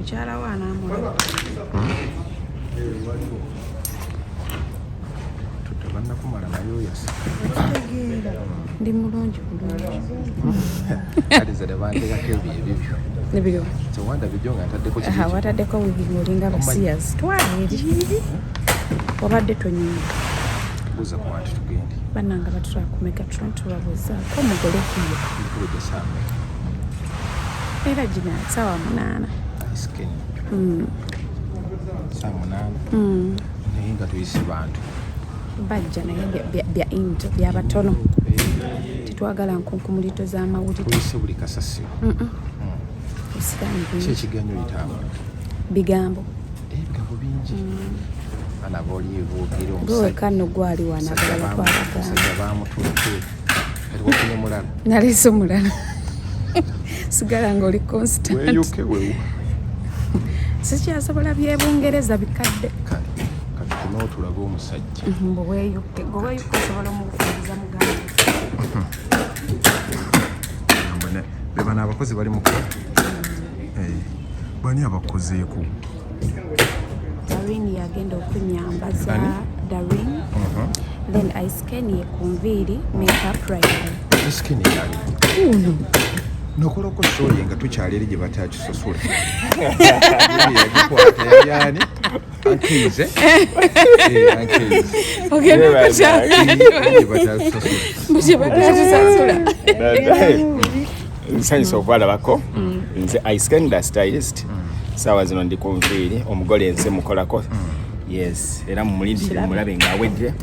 Mukyala we anaamulaba. Tudde bannakumala naye oyasa. Tegeera ndi mulungi bulungi. Kale nze nebanteekako ebyo ebibyo. Nebiriwa? Tewanda bijjo nga ntaddeko kiri. Aha, wataddeko wigi ng'olinga basiyazi. Twala eri. Wabadde tonyuma. Buuza ku bantu tugende. Bannanga batutwala ku Megatron, tubabuuzaako omugole hiyo. Emikolo gya ssaawa mmeka? Era gina ssaawa 8. Ice cream. Ssaawa 8. Naye nga tuyise bantu. Bajja naye bya into byabatono. Tetwagala nkunkumulito z'amawulire. Tuyise buli kasasiro. Osiraani Ki bingi. Ekiganyo oyita abantu? Bigambo. Ebigambo bingi. Baana booli boogera. Gwe wekka nno gwali wano, abalala twabagamba. Omusajja bamututte. Kati wafunye mulala. Naleese omulala. Sigala ng'oli constant. Weeyuke weewu. Sikyasobola byebungereza bikadde. Kale katukomewo tulabe omusajja. Mbu weeyukke, gwe weeyukke osobola omubufundiza muganda. Be bano abakozi bali mukola. Bani abakozeeko? Darin yagenda okunyambaza. Ani? Darin. Then Isken ye ku nviiri, makeup right. Skin yali. Uno. Nokolako story nga tukyali eri gye batakisasula. Yagikwata yali ani? Ankeize. Ankeize. Ogenda okukyala. Gye batakisasula. Mbu gye batakisasula. Nsanyusa okubalabako. Nze Isken the stylist. Saawa zino ndi ku nviiri, omugole nze mukolako, yes, era mumulindire. Kirabe. Mulabe ng'awedde.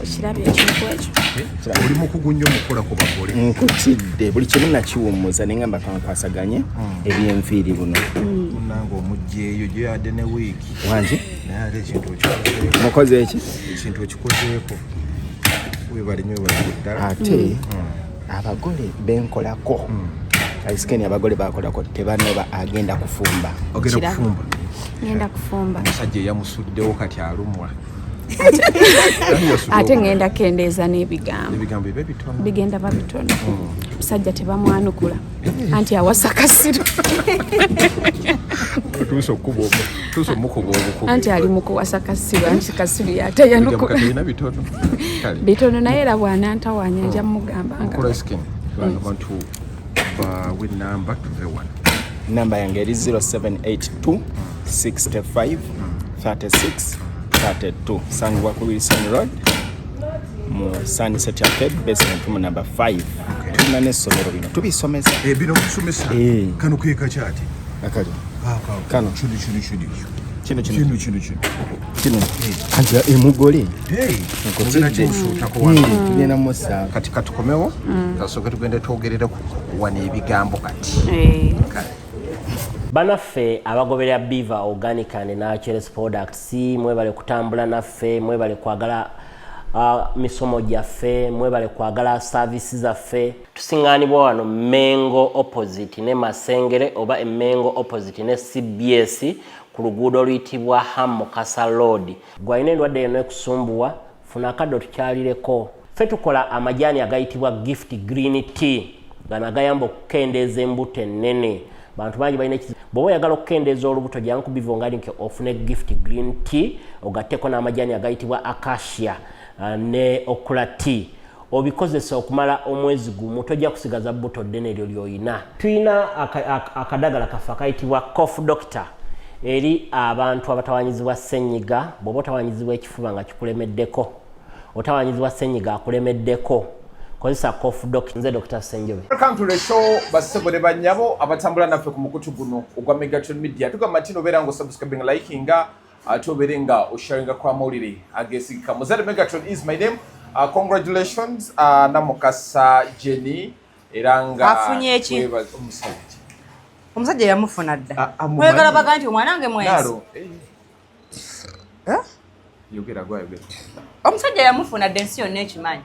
Okirabye ekintu ekyo? Oli mukugu nnyo mukukola ku bagole. Nkutidde buli kimu, nakiwummuza nengamba kankwasaganye ebyenviiri buno. Munange omugjeeyo gyoyadde ne wiigi. Wangi. Naye ate ekintu okikozeeko. Mukoze eki? Ekintu okikozeeko. Webale nnyo, webale ddala. Ate abagole benkolako, Isken, abagole bakolako tebanoba, agenda kufumba. Ogenda Kirabo. kufumba. Ngenda kufumba. Omusajja eyamusuddewo kati alumwa. Ate ngenda kendeeza n'ebigambo. Ebigambo ebe bitono. Bigenda ba bitono. Musajja tebamwanukula anti awasa kasiru. Tuuse okukuba tuuse omukuba obukubi. Anti ali mu kuwasa kasiru, anti kasiru Ebigambo yatayanukula. kati olina bitono. Kale. Bitono, naye era bw'anantawaanya nja mugamba nga Mukulu Skin, abantu bawe namba tuve wano. Namba yange eri 0782 65 36 32. Sangibwa ku Wilson Road mu Sunset Arcade, basement room number 5. Tulina n'essomero, bino tubisomesa. Bino kusomesa. Kano keeka kyati. Akali Kano. Kino kino kino. Kino kino. Kino kino kino. Kino anti emugole. Hey, mugenda kimusuutako wano. Tugenda musa. Kati katukomewo kasooke tugende twogerere ku wano ebigambo kati. Kale. Banaffe abagoberera Beaver Organic and Naturals Products, mwebale kutambula naffe, mwebale kwagala misomo gyaffe, mwebale kwagala service zaffe. Tusiŋŋaanibwa wano Mengo opposite ne Masengere oba Emengo opposite ne CBS ku luguudo oluyitibwa Ham Mukasa Road. Gwalina endwadde yonna ekusumbuwa, funa akadde otukyalireko. Ffe tukola amajaani agayitibwa Gift Green Tea, gano agayamba okukendeeza embuto ennene. Bantu bangi balina ekizibu. Bw'oba oyagala okukendeeza olubuto, jangu ku Beaver Organic ofune Gift Green Tea, ogatteko n'amajaani agayitibwa Acacia ne Okra Tea, obikozesa okumala omwezi gumu, tojja kusigaza buto ddene eryo ly'oyina. Tulina akadagala kaffe akayitibwa Cough Doctor eri abantu abatawanyizibwa ssenyiga. Bw'oba otawanyizibwa ekifuba nga kikulemeddeko, otawanyizibwa ssenyiga akulemeddeko, kozesa Cough Doctor. Nze Dr Ssenjobe. Welcome to the show, bassebo ne bannyabo abatambula naffe ku mukutu guno ogwa Megatron Media. Tugamba nti nobeera nga osubscribing, likinga, ate obeere nga osharinga kwa mawulire ageesigika. Muzadde Megatron is my name. Congratulations, Namukasa Jenny, era nga Afunye ki? Omusajja. Omusajja yamufuna dda. Ah, amumanyi. Oyagala baga nti omwana wange mwezi. Nalo, eh, Eh? yogera gwayogera. Omusajja yamufuna dda, ensi yonna ekimanyi.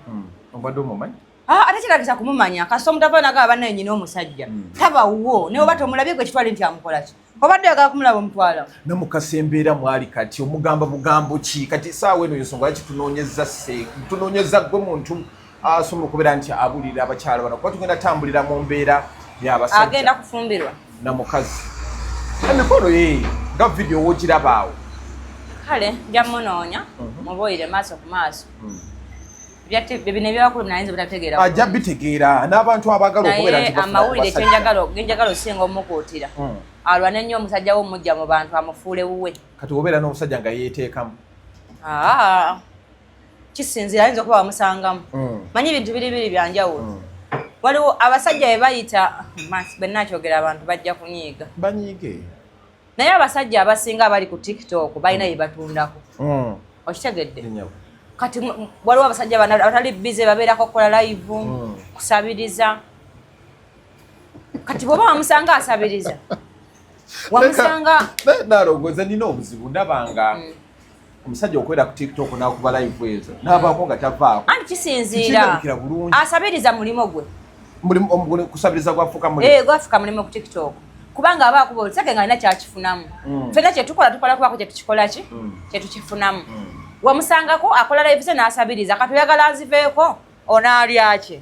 Obadde omumanyi? Ah, ate kirabisa kumumanya kasita omuntu ava nagaba bannaye nyina omusajja tabawo, naye oba tomulabye gwe kitwale nti amukola ki, obadde oyagala kumulaba omutwala. Namukasa embeera mwali kati omugamba bugambo ki kati esaawa eno? Ensonga lwaki tunoonyeza se tunoonyeza gwe muntu asobola okubeera nti abulira abakyala bano, kuba tugenda tambulira mu mbeera Agenda y'abasajja kufumbirwa. Na mukazi. Emikono ye nga vidiyo wogirabaawo. Kale nja munoonya mubuulire maaso ku maaso. Bino ebyabakulu nayinza obutategeera. Ajja bitegeera n'abantu abaagala okubeera naye nti bafuna amawulire abasajja. Kyenjagala osinga omukuutira alwane nnyo omusajja we omujja mu bantu amufuule wuwe. Kati obeera n'omusajja nga yeeteekamu. Aa, kisinziira, ayinza okuba wamusangamu. Manyi ebintu biri biri byanjawulo. Waliwo abasajja be bayita bwe nakyogera abantu bajja kunyiiga. Banyiige. Naye abasajja abasinga abali ku TikTok balina bye batundako. Okitegedde? Ennyabo. Kati waliwo abasajja bano abatali bize babeerako okukola live, kusabiriza. Kati bw'oba wamusanga asabiriza, wamusanga Naye nalongoza nina obuzibu, ndaba nga omusajja okubeera ku TikTok n'akuba live ezo n'abaako nga tavaako. Anti kisinziira. Tikirabikira bulungi. Asabiriza mulimu gwe. Kusabiriza gwafuuka mulimu. Eh, gwafuka mulimu ku TikTok kubanga aba akuba oluseke nga alina kyakifunamu. Ffenna kyetukola tukola kubako kyetukikola ki kyetukifunamu. Wamusangako akola live ze n'asabiriza, kati oyagala aziveeko onaalyaki?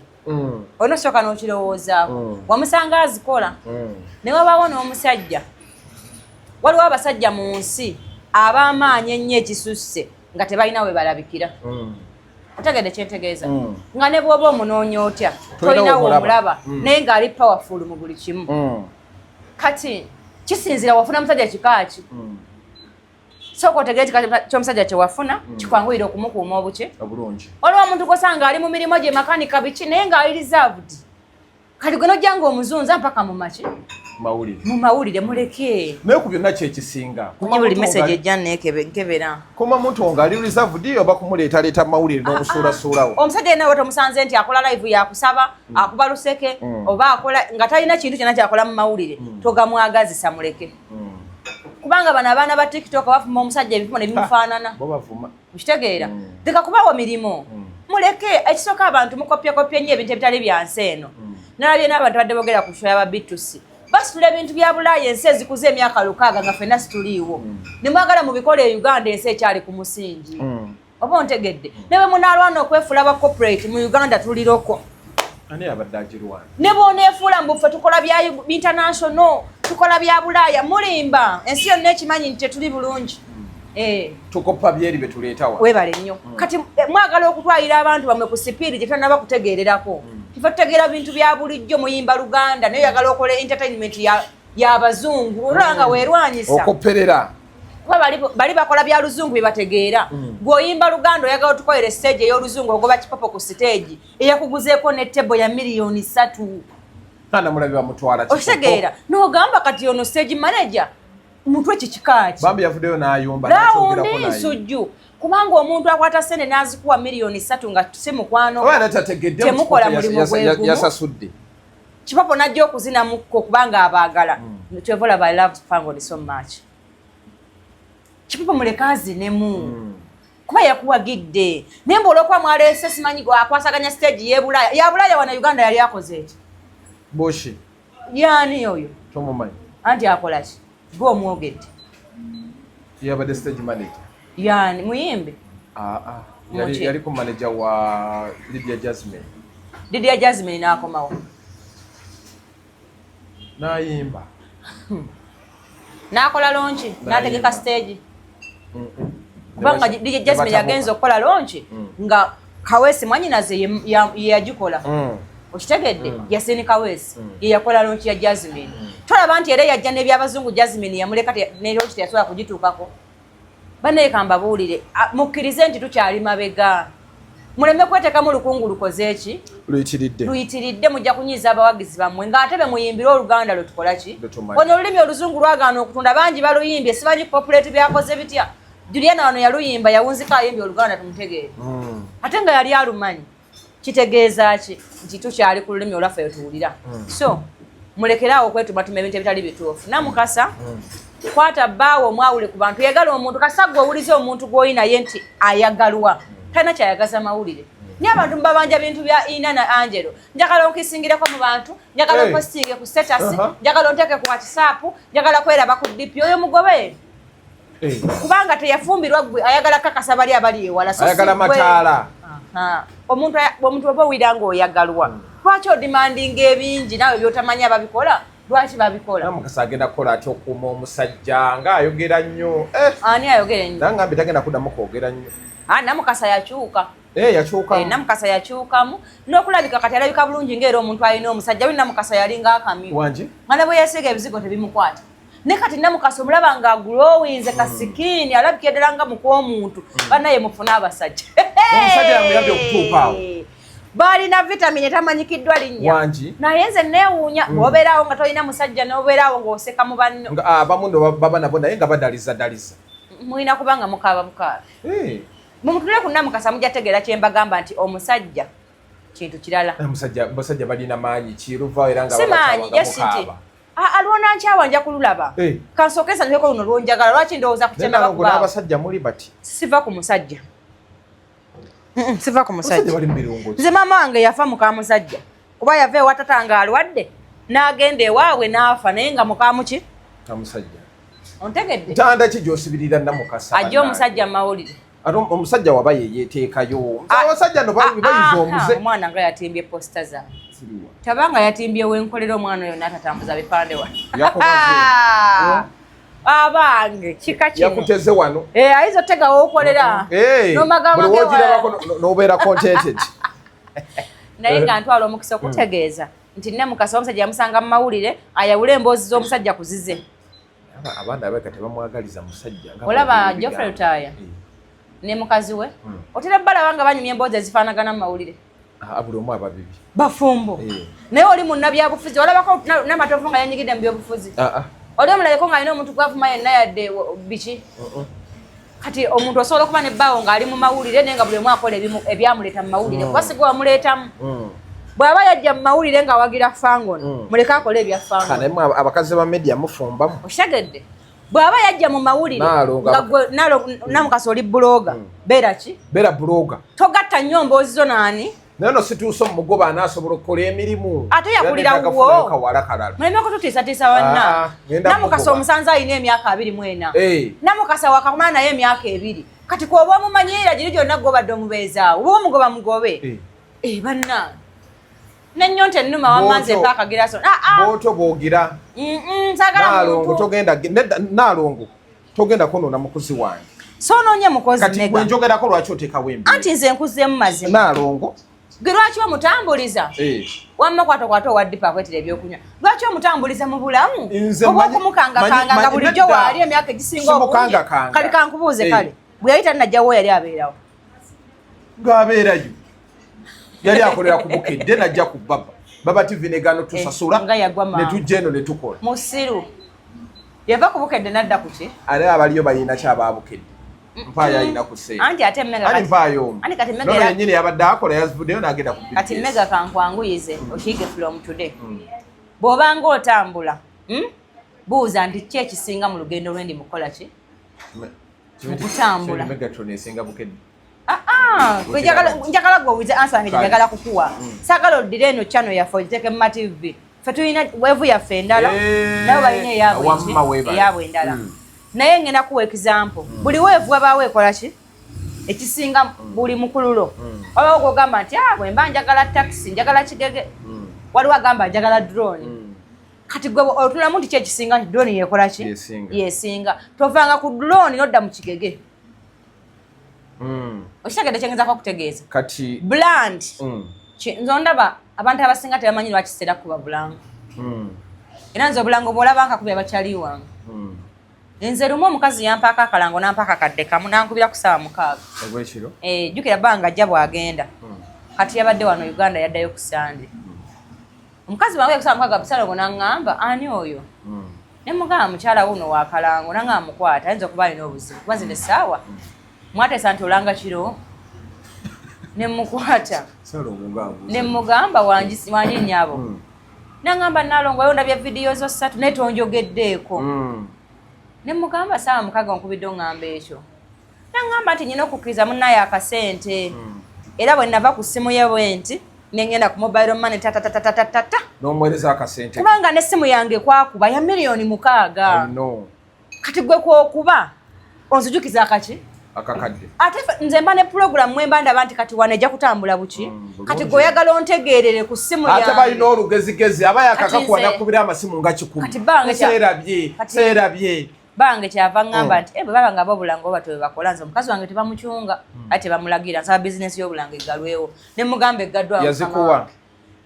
Olina osooka n'okirowoozaako. Wamusanga azikola ne wabaawo n'omusajja. Waliwo abasajja mu nsi ab'amaanyi ennyo ekisusse nga tebalina we balabikira. Otegedde kyentegeeza? Nga ne bw'oba omunoonya otya tolina tolina w'omulaba. W'omulaba naye ng'ali powerful mu buli kimu. Kati kisinzira wafuna musajja kika ki. Sooka otegere ekika ky'omusajja kye wafuna kikwanguyira okumukuuma obuki obulungi. Waliwo omuntu gwosanga ali mu mirimu gye makanika biki naye ng'ali reserved. Kati gwe nojja ng'omuzunza mpaka mu maki mawulire. Mu mawulire muleke. Naye ku byonna kyekisinga buli message ejja nkebera. Kuma muntu nga ali reserved oba kumuleetaleeta mu mawulire n'omusuulasuulawo? Omusajja yenna weta omusanze nti akola live yakusaba, akuba luseke oba akola nga talina kintu kyonna kyakola mu mawulire, togamwagazisa, muleke. Kubanga bano abaana ba TikTok bafuma omusajja ebifumo ne bimufaanana. Bo bavuma. Okitegeera? Leka kubawa mirimu, muleke. Ekisooka abantu mukopyakopya nnyo ebintu ebitali byansi eno. Nalabye n'abantu badde boogera ku show y'aba B2C, basitula ebintu bya Bulaaya, ensi ezikuze emyaka 60 nga ffenna situliiwo, ne mwagala mubikola e Uganda, ensi ekyali ku musingi. Oba ontegedde? Ne bwe munaalwana okwefuula ba corporate mu Uganda, tuliroko. Ani abadde agirwana? Ne bw'oneefuula mbu ffe tukola bya international, tukola bya Bulaaya, mulimba. Ensi yonna ekimanyi nti tetuli bulungi. Eh. Tukopa byeri bye tuleetawa. Weebale nnyo. Kati mwagala okutwalira abantu bamwe ku sipiiri gye tannaba kutegeererako. Tufe tutegeera bintu bya bulijjo, muyimba Luganda naye oyagala okola entertainment y'abazungu, olaba nga weerwanyisa. Okopperera. Kuba bali bakola bya luzungu bye bategeera, gweoyimba Luganda oyagala otukolera stage ey'oluzungu, ogoba Kipopo ku stage eyakuguzeeko ne table ya miliyoni 3. Kana mulabi bamutwala. Okitegeera? N'ogamba kati ono stage manager mutwe kikikaaki? Bambi yavuddeyo n'ayomba. Rawundi. N'akyogerako n'ayomba. Nsujju, kubanga omuntu akwata sente n'azikuwa miliyoni 3 nga si mukwano Oba natategedde. Temukola mulimu gwe gumu. Yasasudde. Kipopo najja okuzinamukko kubanga abaagala. Kyova olaba I love Fangoni so much. Kipopo muleke azinemu kuba yakuwagidde, naye mbu olwokuba mwaleese simanyi akwasaganya stage y'ebulaaya ya Bulaaya, wana Uganda yali akoze eki? Boshi. Yaani oyo? Tomumanyi? Anti akola ki? Gwe omwogedde. Yabadde stage manager. Yaani muyimbi? Ah, ah. Yali, Muki? yali ku manager wa Lydia Jasmine. Lydia Jasmine n'akomawo. N'ayimba. N'akola launch, n'ategeka stage, kubanga Lydia Jasmine yagenza okukola launch nga Kaweesi mwanyinaze ye yagikola. Okitegedde? Yasini Kaweesi ye yakola launch ya Jasmine. Tolaba nti era yajja n'ebyabazungu, Jasmine yamuleka ne launch teyasobola kugituukako. Banaye kambabuulire, mukkirize nti tukyali mabega, muleme kweteekamu lukungu lukoze eki luyitiridde. Luyitiridde. Mujja kunyiiza abawagizi bammwe ng'ate be muyimbire Oluganda lwe tukola ki? Lwe tumanyi. Ono olulimi oluzungu lwagaana okutunda, bangi baluyimbye, simanyi populate byakoze bitya. Juliana wano yaluyimba yawunzika ayimbye Oluganda tumutegeere, ate nga yali alumanyi. Kitegeeza ki? Nti tukyali ku lulimi olwaffe lwe tuwulira. So mulekeraawo okwetumatuma ebintu ebitali bituufu. Namukasa, kwata bbaawo omwawule ku bantu. Yagala omuntu kasa gwe owulize omuntu gw'oli naye nti ayagalwa, talina kyayagaza mawulire. Naye abantu mubabanja bintu bya Ina na Angelo. Njagala onkisingireko mu bantu, njagala Hey. ompostinge ku status, njagala onteeke ku WhatsApp, njagala kweraba ku DP. Oyo mugobe, Eh, kubanga teyafumbirwa gwe, ayagala kakasa bali abali ewala. So si ayagala gwe. mataala. Aha. Omuntu oba owulira ng'oyagalwa, lwaki odemandinga ebingi naawe byotamanyi ababikola? Lwaki babikola? Namukasa agenda kukola atya okuuma omusajja ng'ayogera nnyo? Eh. Ani ayogera ennyo? Nangambye tagenda kuddamu kwogera nnyo. Ah, Namukasa yakyuka. Eh, yakyukamu. Eh, Namukasa yakyukamu n'okulabika kati alabika bulungi ng'era omuntu alina omusajja. Wali Namukasa yalinga akamyu. Wangi? Nga ne bwe yasiiga ebizigo tebimukwata. Ne kati Namukasa omulaba nga agulowinze ka sikiini, alabikira ddala nga mukw'omuntu. Bannaye mufune abasajja. Omusajja yamuyambye okutuuka awo. Balina vitamini etamanyikiddwa linnya. Wangi? Naye nze neewuunya, bw'obeeraawo nga tolina musajja n'obeeraawo ng'oseka mu banno. Nga abamu no baba nabo naye nga badaliza daliza. Mulina kuba nga mukaaba bukaaba. Eh. Mumutunule ku Namukasa mujja tegeera kye mbagamba nti omusajja kintu kirala. Omusajja balina maanyi ki luvaawo era nga Si maanyi, babakyawa nga just nti mukaaba. Alwona nkyawa nja kululaba. Eh. Kansooke nsanyukeko luno lwonjagala, lwaki ndowooza ku Naye kyenda nalongo bakubaawo? n'abasajja muli bati. Siva ku musajja. Siva ku Abasajja musajja. bali mu birungo ki? Nze maama wange yafa muka musajja. Kuba yava ewa tata nga alwadde, n'agenda ewaabwe n'afa naye nga muka muki? Muka musajja. Ontegedde? Ntanda ki gy'osibirira Namukasa? Ajja omusajja mu mawulire. Ate omusajja waba ye yeeteekayo. Abasajja no bayiza omuze. Omwana nga yatimbye posita zange. Siriwa. Tabanga yatimbye wenkolera omwana oyo n'atatambuza bipande wano. Yakumaze. Abange, kika kino. Yakuteze wano. Ayinza otega w'okolera. N'omagamba Buli ge w'ogirabako wala. n'obeera contented. Naye nga ntwala omukisa okutegeeza nti Namukasa omusajja yamusanga mu mawulire ayawule emboozi z'omusajja ku zize. Abaana abeka tebamwagaliza musajja nga Olaba bw'ogera Geoffrey ebigambo. Lutaaya ne mukazi we. Otera balaba nga banyumya emboozi ezifaanagana mu mawulire. Buli omu aba bibi. Bafumbo. Naye oli munnabyabufuzi, olabako Namatovu nga yanyigidde mu byobufuzi. Oli omulabeko ng'alina omuntu gw'avuma yenna yadde biki. Kati omuntu osobola okuba ne bbaawo ng'ali mu mawulire naye nga buli omu akola ebyamuleeta mu mawulire. Kuba si gwe wamuleetamu. Bw'aba yajja mu mawulire ng'awagira Fangon, muleke akole ebya Fangon. Kale mwe abakazi ba media mufumbamu. Okitegedde? Bw'aba yajja mu mawulire Naalongo nga gwe, Namukasa oli blogger, beera ki? Beera blogger. Togatta nnyo mboozi zo naani? Naye no situuse omugoba anaasobola okukola emirimu. Ate yakulira Era wuwo. neetaaga kawala kalala. Muleme kututiisatiisa banna. Ngenda Namukasa mugoba. omusanze alina emyaka 24. Namukasa wakakumala naye emyaka 2. Kati kw'oba omumanyiira giri gyonna gw'obadde omubeezaawo. Oba omugoba mugobe. Banna. N'ennyonta ennuma wamma nze mpa akagiraso. Bw'otyo bw'ogira. Nsaagala Naalongo muntu. togenda ge-, nedda, Naalongo togenda kwonoona mukozi wange. Soonoonye mukozi Kati mega. gwe njogerako lwaki oteekawo embeera? Anti nze nkuzeemu mazima. Naalongo. Gwe lwaki omutambuliza? Wamma kwata kwata owa ddipa akwetera ebyokunywa. Lwaki omutambuliza mu bulamu? Nze Oba okumukangakanga nga bulijjo nedda. waali emyaka egisinga obungi. Simukangakanga. Kale kankubuuze kale. Bwe yali tannajjawo yali abeerawo. Ng'abeerayo. Yali akolera ku Bukedde n'ajja ku Baba. Baba TV negaana otusasula, Nga yagwa mangu. ne tujja eno ne tukola. Musiru. Yava ku Bukedde n'adda ku ki? Ate abaliyo balina ki aba Bukedde? Mpaayo alina ku ssente. Anti ate Mega Anti kati- mpaayo omu. Anti kati Mega Nono era- yennyini yabadde akola yazivuddeyo n'agenda ku Kati BBS. Mega kankwanguyize, okiyige from today. Bw'obanga otambula, Buuza nti ki ekisinga mu lugendo lwe ndi mukola ki? Mu kutambula. Megatron esinga Bukedde. Njagala gwe owulize answer yange gye Kale. njagala kukuwa. Saagala oddire eno channel yaffe ogiteeke mu ma TV. Ffe tulina weevu yaffe endala, nabo balina Wamma weebale. eyaabwe endala. Naye ngenda kuwa example. Buli weevu wabaawo ekola ki? Ekisinga buli mukululo. Wabaawo gw'ogamba nti, bwe mba njagala taxi, njagala kigege. Waliwo agamba njagala drone. Kati gwe otulamu nti ki ekisinga nti drone yeekola ki? Yeesinga. Yeesinga. Tovanga ku drone n'odda mu kigege. Okitegedde kye ngezaako okutegeeza? Kati Brand. Nze ondaba abantu abasinga tebamanyi lwaki kiseera kuba bulango. Era nze obulango bw'olaba nkakubya bakyali wange. Nze lumu omukazi yampaako akalango n'ampa akakadde kamu n'ankubira ku ssaawa 6. Ogw'ekiro? Jjukira bbanga ajja bw'agenda. Kati yabadde wano Uganda yaddayo ku Sande. Omukazi wange ku ssaawa 6 Busalongo n'aŋŋamba ani oyo? Ne mugamba mukyala wuno wa kalango n'aŋŋamba mukwate ayinza okuba alina obuzibu kuba zino essaawa. Mwateesa nti olanga kiro? Ne mukwata. Ne mugamba wangi nnyabo. N'aŋŋamba Nalongo waliwo ndabye vidiyo zo 3 naye tonjogeddeeko. Ne mugamba ssaawa 6 onkubidde oŋŋamba ekyo. N'aŋŋamba nti nnina okukkiriza munnaye akasente. Era bwe nava ku ssimu ye bwe nti, ne ŋŋenda ku mobile money ta, ta, ta, ta, ta, ta, ta, ta. N'omuweereza akasente. Kubanga n'essimu yange kwakuba ya miliyoni 6. I know. Kati gwe kwokuba onzijukiza akaki? Akakadde. Ate nze mba ne program mwemba ndaba nti kati wano ejja kutambula buki. Kati gwe oyagala ontegeerere ku ssimu Ate yange. Balina olugezigezi, aba yakakakuwa Kati nze- nakubira amasimu nga 100. Kati bange Seerabye, seerabye. Bange kyava ŋŋamba nti bwe baba nga bobulango oba tebebakola, nze omukazi wange tebamukyunga, ate tebamulagira. Nsaba bizinesi y'obulango eggalwewo, ne mugamba eggaddwawo. Yazikuwa?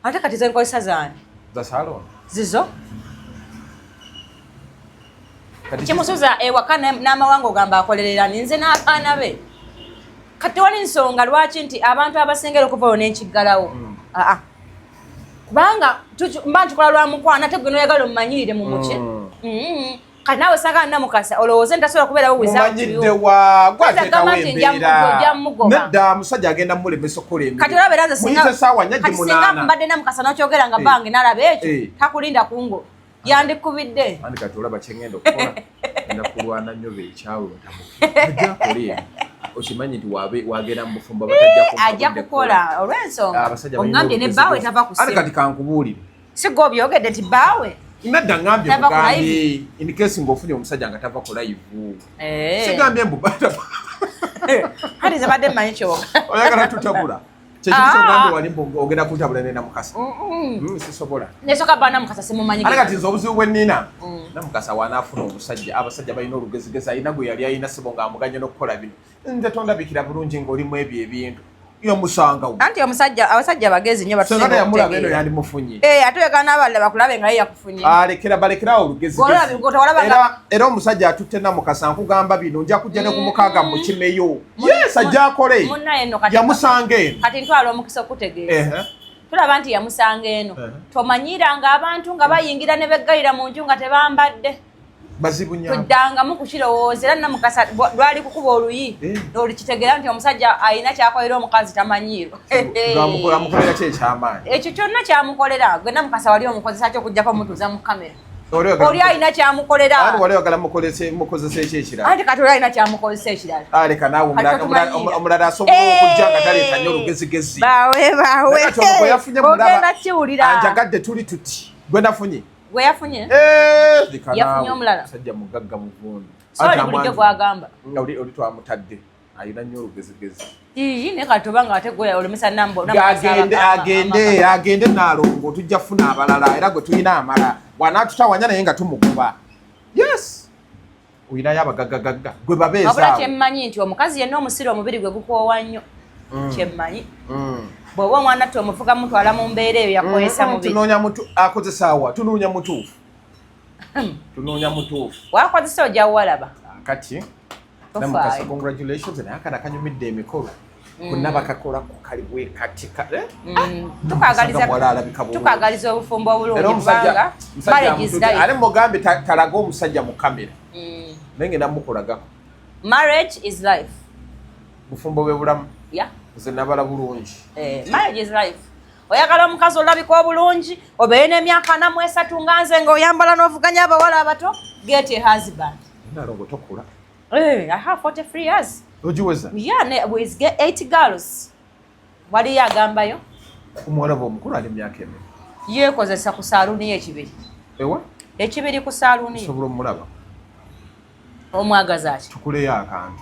Ate kati zenkozesa zaani? Za salon. Zizo. Kati Kimusuza ewaka n'amawanga, ogamba akolerera ni nze n'abaana be. Kati tewali nsonga lwaki nti abantu abasengera okuva oyo nenkiggalawo. Aa, kubanga mba nkikola lwa mukwano, ate gwe noyagala omumanyirire mu muki. Kati naawe sanga Namukasa olowooze ntasobola kubeerawo without Mumanyidde you. wa? Oyinza Gwateekawo kugamba nti embeera. ojja mugoba. Nedda, musajja agenda mulemesa okukola emirimu. Kati olaba era nze Muyite essaawa 4 kati singa 8. mbadde Namukasa n'okyogera nga bange nalaba ekyo, takulinda kungo, yandikubidde. Andi kati olaba kyengenda okukola, ngenda kulwana nnyo beekyawe batamuke, ajja akole eno. Okimanyi nti wagenda mu bufumbo batajja kumpa Ajja budde. kukola olw'ensonga Abasajja balina oŋŋambye ne olugezigezi. bbaawe tava ku Ate ssimu. kati kankubuulire. Si gwe obyogedde nti bbaawe Nedda, ngambye Tava ku bugambye in case ng'ofunye omusajja nga tava ku live. Sigambye mbu Kati nze badde mmanyi kyoga. Oyagala tutabula kyekintu Ah. kyogambye wali mbu ogenda kuntabula ne Namukasa. Sisobola. Nesooka bba Namukasa simumanyi. Ate kati nze obuzibu bwe nnina, Namukasa wanaafuna omusajja, abasajja balina olugezigezi. Alina gwe yali alina sibo ng'amuganye n'okukola bino. Nze tondabikira bulungi ng'olimu ebyo ebintu, yamusangawo. Anti omusajja, abasajja bagezi nnyo. Senga Batusinga teyamulaba eno, okutegeera. yandimufunye. Eh, ate oyagala n'abalala bakulabe nga ye yakufunye. Alekera, balekerawo olugezigezi. Tewalaba Era omusajja atutte Namukasa, nkugamba bino, nja kujja ne ku 6 mukimeyo. Yes, ajja akole. Munnaye nno kati Yamusanga eno. Kati ntwala omukisa okutegeeza. Tulaba nti yamusanga eno. Tomanyiranga abantu nga bayingira ne beggalira mu nju nga tebambadde. Bazibu nnyo. Tuddangamu kukirowooza. Era Namukasa lwali kukuba oluyi olukitegeera nti omusajja alina kyakolera omukazi tamanyiirwa. Amukolera ki ekyamaanyi? Ekyo kyonna kyamukolera. Gwe Namukasa wali omukozesa ki okugjako omutuuza mu kamera? Oli oyagala Oli alina kyamukolera. Anti wali oyagala mukozesa eki ekirala? Anti kati oli alina kyamukozesa ekirala. Aleka naawe. Kati totumanyiira. Omulala asobola okujja nga taleeta nnyo olugezigezi. Bawe bawe. Naye kati ono gwe yafunye mulaba. Ogenda kiwulira. Anjagadde tuli tuti gwe nafunye. Gwe yafunye. Eh, leka Yafunye naawe. omulala. Musajja mugagga muvundu. So oli Anti bulijjo amwanjula. gwagamba. Nga oli twamutadde, alina nnyo olugezigezi. Ii, naye kati oba nga ate gwe olemesa nambo. Agende, agende, agende. Naalongo tujja kufuna abalala, era gwe tulina amala bw'anaatutawanya naye nga tumugoba. Yes, olinayo abagaggagagga gwe Wabula babeezaawo. kyemmanyi nti omukazi yenna omusiro omubiri gwe gukoowa nnyo. Kyemmanyi bw'oba omwana tte omuvuga mutwala mu mbeera eyo yakozesa mubiri. Tunoonya mutu akozesa awa, tunoonya mutuufu, tunoonya mutuufu. Wakozesa ojja walaba. Kati Namukasa, Tofaayo. congratulations. Naye akana kanyumidde emikolo bonna bakakolako kali bwe kati eh? Tukagaliza Muwala alabika bulungi. Tukagaliza obufumbo obulungi, Era omusajja kubanga musajja marriage is amututte. life. Ate mugambe talaga omusajja mu kamera, naye ngenda mukolagako. Marriage is life. Bufumbo bwe bulamu. Nze nabala bulungi. Eh, marriage is life. Oyagala omukazi olabika obulungi, obeere n'emyaka 43 nga nze, ng'oyambala n'ovuganya abawala abato, get a husband. Nalongo tokula. Eh, I have 43 years. Ogiweza? Yeah, with eight girls. Waliyo agambayo. Omuwala bwe omukulu ali emyaka emeka? Yeekozesa ku saaluuni y'ekibiri. Ewa? Ekibiri ku saaluuni ye. Osobola omulaba? Omwagaza ki? Tukuleyo akantu.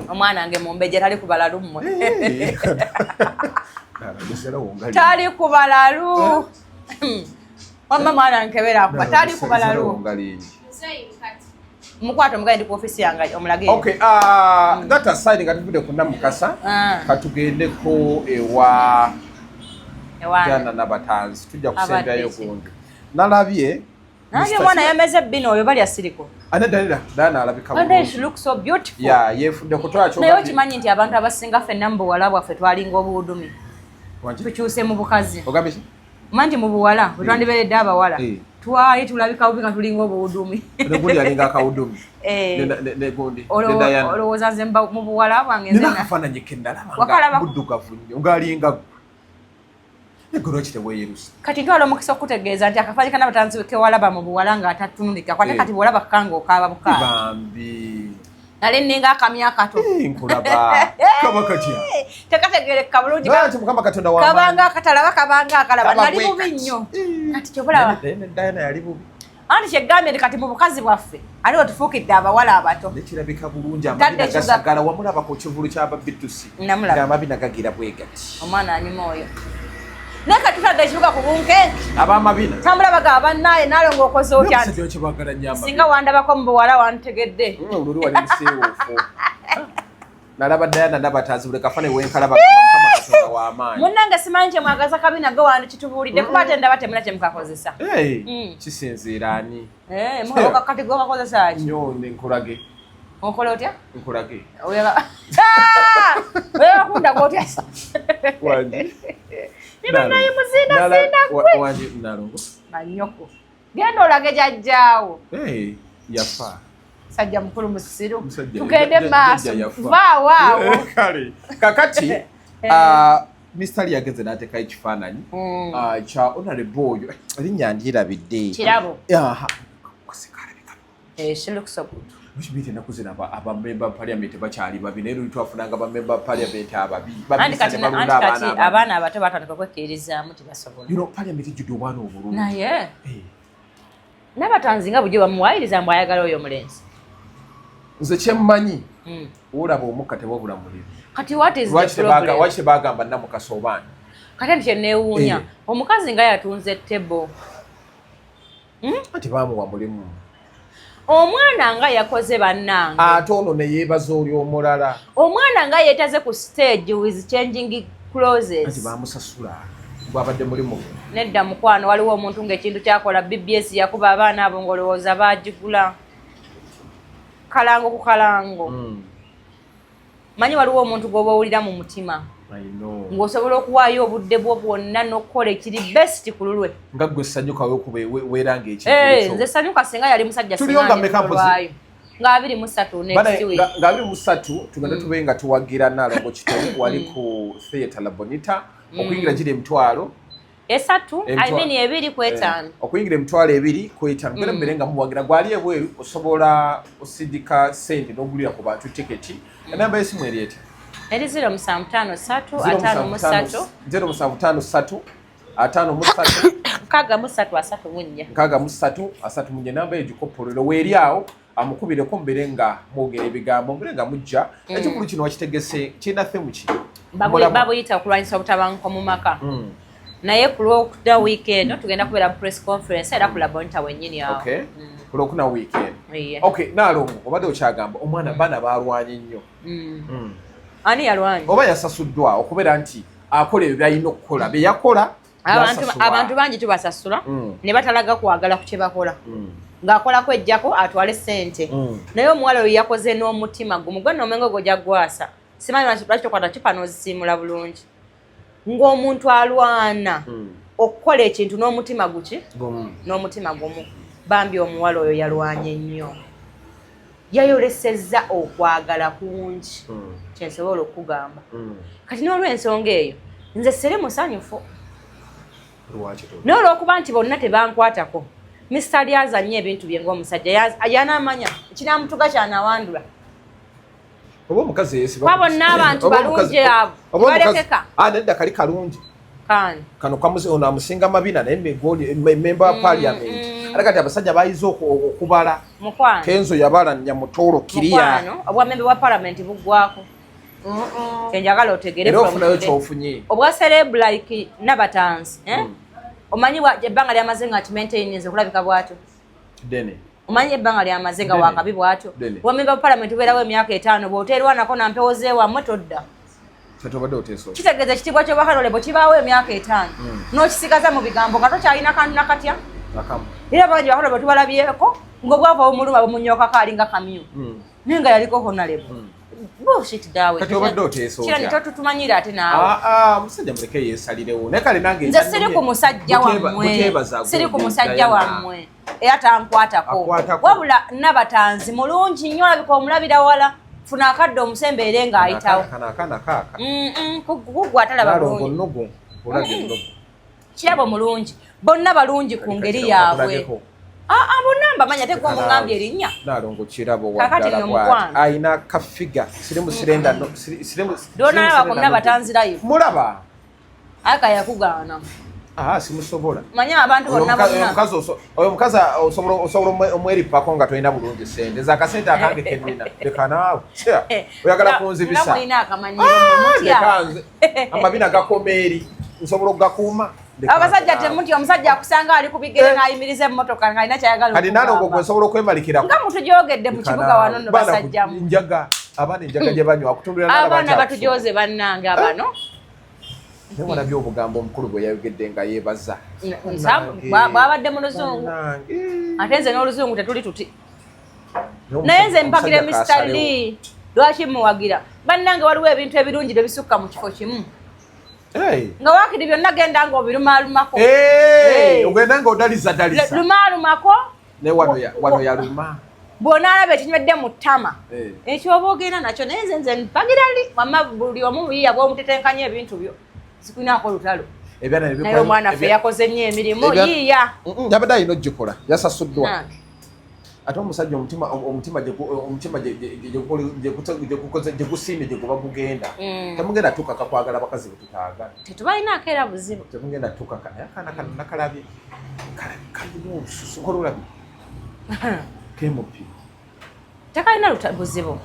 Omwana wange mumbejja, tali ku balalu mmwe. Eh. Nalongo ngali. Tali ku balalu. Wamma mwana nkebera akuba, tali ku balalu. Ngali. Mukwate omugaye, ndi ku ofisi yange, omulage. Okay, that aside, nga tuvudde ku Namukasa, katugendeko ewa Ewange. Jana Nabatanzi, tujja kusembyayo Abadde ki? gundi. Nalabye Nange Mr. omwana yameze ebbina oyo balya siriko. Anedda, nedda, Dana alabika And bulungi. she looks so beautiful. Ya, yeefudde kutwala. Naye okimanyi nti abantu abasinga ffenna mu buwala bwaffe twalinga obuwudumi? Tukyuse mu bukazi. Ogambye ki? Omanyi nti mu buwala bwe twandibeeredde abawala, twali tulabika bubi nga tulinga obuwudumi. Negundi yalinga akawudumi. Eh. Negundi ne Diana. Olowooza nze mu buwala bwange nze Nina akafaananyi ke nalaba nga Wakalaba? buddugavu nnyo ng'alinga ggwe. Naye lwaki teweeyerusa? Kati ntwala omukisa okutegeeza nti akafaananyi ka Nabatanzi kewalaba mu buwala nga atatunulika kwate, kati bwolaba kanga okaaba bukaaba. Bambi. Nali nninga akamya akato. Eh, nkulaba kaba katya. Tekategereka bulungi. Naye nti Mukama Katonda w'amaanyi. Kabanga akatalaba, kabanga akalaba. Kaba Nali bwe bubi kati. nnyo. Kati kyobalaba. Naye ne Diana yali bubi. Anti kyegambye nti kati mu bukazi bwaffe ate wetufuukidde abawala abato. Nekirabika bulungi amabina gasagala. Wamulaba ku kivulu ky'ababitusi ng'amabina gagira bwe gati. Omwana anyuma oyo. Naye kati tutadde ekibuga ku bunkenke. Ab'amabina. Tambula bagamba bannaaye naalongo okoze otya nti singa wandabako mu buwala wantegedde. Oluli wali musiiwuufu. Nalaba Diana Nabatazi buli kafane wenkalaba Mukama Katonda wa maanyi. Munnange simanyi kye mwagaza kabina gwe wandikitubuulidde kuba ate ndaba temuna kye mukakozesa. Kisinziira ani? Kati gwe okakozesa ki? Nnyo nkulage. Okola otya? Nkulage. Oyagala otya? Wangi. Niba naye muzinda zinda gwe. Wangi Nalongo. Manyoko. Genda olage jajjaawo. Yafa. Sajja mukulu musiru. Tugende maaso. Vaawo awo. Kale. Kakati Mr. Lee ageze n'ateekayo ekifaananyi kya Honorable oyo. Erinnya ndyerabidde. Kirabo. Aha. She looks so good. Lwaki ennaku zino abamemba parliament bakyali babi, naye luli twafunanga bamemba parliament ababi. Anti kati abaana abato batandika okwekkirizaamu tibasobola. You know, parliament ejjudde obwana obulungi. Naye Nabatanzi nga bulijjo bamuwaayiriza mbu ayagala oyo omulenzi. Nze kye mmanyi, olaba omukka tewabula muliro. Kati what is the problem? Lwaki tebagamba Namukasa obaana? Kati nti kye neewuunya, omukazi nga yatunze table. Anti baamuwa mulimu. Omwana nga yakoze bannange. Ate ono ne yeebaza oli omulala. Omwana nga yeetaze ku stage with changing clothes. Anti baamusasula gwabadde mulimu. Nedda mukwano, waliwo omuntu ng'ekintu kyakola BBS yakuba abaana abo ng'olowooza baagigula. Kalango ku kalango. Manyi waliwo omuntu gw'oba owulira mu mutima. Ng'osobola okuwaayo obudde bwo bwonna n'okukola ekiri best ku lulwe. Nga ggwe sanyuka weekuba weeranga ekintu. Nze sanyuka singa yali musajja singa nditolwayo. Nga 23 next week. Nga 23 tugenda tube nga tuwagira Nalongo Kitebe wali ku Theatre La Bonita okuyingira giri emitwalo 3, I mean 2 ku 5. Okuyingira emitwalo 2 ku 5. Genda mbere nga muwagira gwali ebweru osobola osindika sente n'ogulira ku bantu tiketi. Enamba y'essimu eri etya? Eri 0753 53 0753 53 63 34 63 34. Enamba eyo gikopolero weeri awo amukubireko mbere nga mwogera ebigambo mbere nga mujja. Ekikulu kino wakitegese kirina theme ki? Babuyita okulwanyisa obutabanguko mu maka. Naye ku lwokuna weekend tugenda kubeera mu press conference era ku La Bonita wennyini awo. Ku lwokuna weekend. Okay, Nalongo obadde okyagamba omwana baana baalwanye nnyo. Ani yalwanye? Oba yasasuddwa okubeera nti akola ebyo by'alina okukola bye yakola. Abantu bangi tubasasula ne batalaga kwagala ku kye bakola. Ng'akolako ejjako atwale ssente. Naye omuwala oyo yakoze n'omutima gumu gwe n'omengo gwe gyagwasa. Simanyi lwaki tokwata cupa n'ozisiimula bulungi. Ng'omuntu alwana okukola ekintu n'omutima guki? N'omutima gumu. Bambi omuwala oyo yalwanye nnyo. Yayolesezza okwagala kungi. Kye nsobola okugamba. Kati n'olw'ensonga eyo nze siri musanyufu. N'olwokuba nti bonna tebankwatako. Mr. Lee azannye ebintu bye ng'omusajja yanaamanya ekinamutuga kyanawandula. Oba omukazi yeesiba. Kwa bonna abantu balungi abo. Balekeka. Nedda kali kalungi. Kani. Kano kamuzi ono amusinga mabina naye member wa parliament. Ate kati abasajja bayize okubala. Mukwano. Kenzo yabala Nyamutoolo kiriya. Mukwano, obwa member wa parliament buggwako. Kyenjagala otegere. Era ofunayo ky'ofunye. Obwa celeb like Nabatanzi, Omanyi ebbanga lyamaze nga akimaintaininze okulabika bw'atyo. Dene. Omanyi ebbanga lyamaze nga wakabi bw'atyo. Obwa member wa parliament bubeerawo emyaka 5 bw'oteerwanako na mpewo z'ewammwe todda. Kitegeeza ekitiibwa ky'obwa honorable kibaawo emyaka 5. N'okisigaza mu bigambo nga tokyalina kantu na katya. Era bangi ba honorable tubalabyeko ng'obwavu obumuluma bumunyokako alinga kamyu. Naye nga yaliko honorable. Bullshit dawe. Kati obadde oteesa otya? Kirani totutumanyira ate naawe. Omusajja muleke yeesalirewo. Naye kale nange nze siri ku musajja wammwe. Siri ku musajja wammwe. Era tankwatako. Wabula Nabatanzi mulungi nnyo olabika omulabira wala. Funa akadde omusembeere ng'ayitawo. Kuggwa atalaba bulungi. Kirabo mulungi. Bonna balungi ku ngeri yaabwe. Bonna mbamanya ate gwe omugambye erinnya. Nalongo Kirabo waddala bw'ati. Ayina kafiga. Sirimu sirenda no. Sirimu. Donalaba ku Nabatanzi live. Mulaba. Aka yakugaana. Ah, simusobola. Manyi abantu bonna bonna. Oyo omukazi osobola omweripako nga tolina bulungi sente. Nze akasente akange kenina. Leka naawe. Oyagala kunzibisa. Nga mulina akamanyiro mutya. Leka nze. Amabina gakoma eri. Nsobola okugakuuma. Abasajja temutya, omusajja akusanga ali ku bigere n'ayimiriza emmotoka ng'alina ky'ayagala. Kati nalongo gwe nsobola okwemalirira. Nga mutujogedde mu kibuga wano nno basajja mu. Njaga abaana enjaga gye banywa akutundira n'alaba. Abaana batujoze bannange abano. Naye walabye obugambo omukulu bwe yayogedde nga yeebaza. Bwabadde mu luzungu. Ate nze n'oluzungu tetuli tuti. Naye nze mpagira Mr. Lee. Lwaki muwagira? Bannange waliwo ebintu ebirungi tebisukka mu kifo kimu. Nga waakiri byonna genda ng'obirumaalumako. Ogenda ng'odalizadaliza. Lumaalumako. Naye wano yaluma. Bw'onaalaba ekinywedde mu ttama. Ekyoba ogenda nakyo naye nze nze mpagira Lee. Wamma buli omu yiiya bw'omutetenkanya ebintu byo. Sikulinako lutalo. Naye omwana ffe yakoze nnyo emirimu yiiya. Yabadde alina ogikola yasasuddwa. Ate omusajja omutima gye gusiimye gye guba gugenda. Temugenda tukaka kwagala bakazi bwe tutaagala. Tetubalinaako era buzibu. Temugenda tukaka naye akaana kano nakalabye. Kalina olususu olulabye. Kemupi. Tekalina buzibu.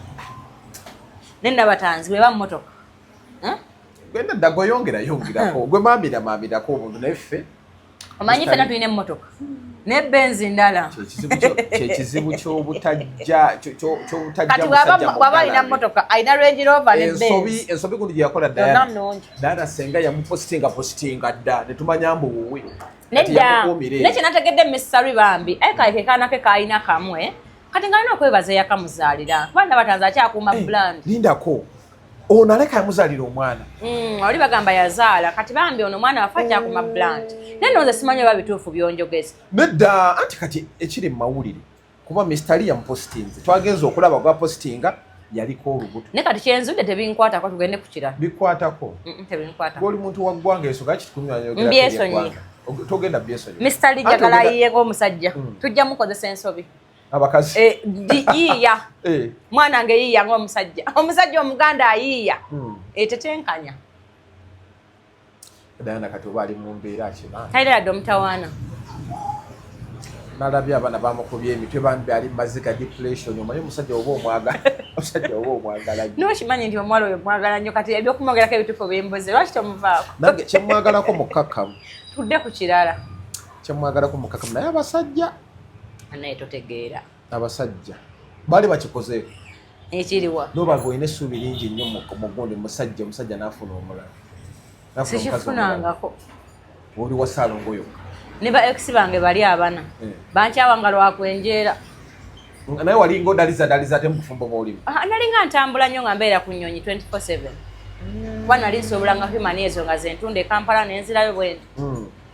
Naye Nabatanzi bwe ba mmotoka. Gwenda dda gweyongera yongerako gwe maamira maamirako obuntu naye ffe. Omanyi ffenna tulina emmotoka ne Benz ndala. Kyekizibu ky'obutajja Kati bw'aba alina mmotoka alina Range Rover ne Benz. Ensobi gundi gye yakola Diana. Diana senga yamupositinga positinga dda ne tumanya mbu wuwe. Nedda naye kye nategedde Mr. Lee bambi aye kale ke kaana ke kaalina kamwe kati ng'alina okwebaza eyakamuzaalira kuba Nabatanzi akyakuuma brand. Lindako. Ono aleka yamuzaalira omwana. Oli bagamba yazaala kati bambi ono omwana wafe akyakuma brand. Naye nno nze simanyi oba bituufu by'onjogeza. Nedda anti kati ekiri mu mawulire kuba Mr. Lee yamupositinze. Twagenze okulaba gwa positinga yaliko olubuto. Naye kati kyenzudde tebinkwatako tugende ku kirala. Bikwatako. Tebinkwatako. Oli muntu wa ggwanga ensonga ki tukumyanyogera. Mbyesonyi. Togenda byesonyi. Mr. Lee njagala ayiyeko omusajja. Tujja mukozesa ensobi. Abakazi. Yiiya. Mwana nge yiiya ng'omusajja. Omusajja omuganda ayiiya. Etetenkanya. Diana kati oba ali mu mbeera ki? Talina yadde omutawaana. Nalabye abaana bamukubye emitwe bambi ali maziga depression. Omanyi omusajja oba omwagala. Omusajja oba omwagala nnyo. N'okimanyi nti omuwala oyo mwagala nnyo kati ebyokumwogerako ebituufu bimbuze. Lwaki tomuvaako? Nange kye mwagalako mukkakkamu. Tudde ku kirala. Kye mwagalako mukkakkamu naye abasajja. Naye totegeera. Abasajja baali bakikozeeko. Ekiriwa. N'oba ng'olina essuubi lingi nnyo mu gundi musajja omusajja n'afuna omulala. Sikifunangako. Oli wa Ssaalongo yokka. Ne ba ex bange bali abana. Bankyawanga lwa kwenjeera. Naye walinga odalizadaliza ate mu bufumbo bw'olimu. Nalinga ntambula nnyo nga mbeera ku nnyonyi 24/7. Kuba nali nsobolanga human ezo nga ze ntunda e Kampala ne nzirayo bwe nti.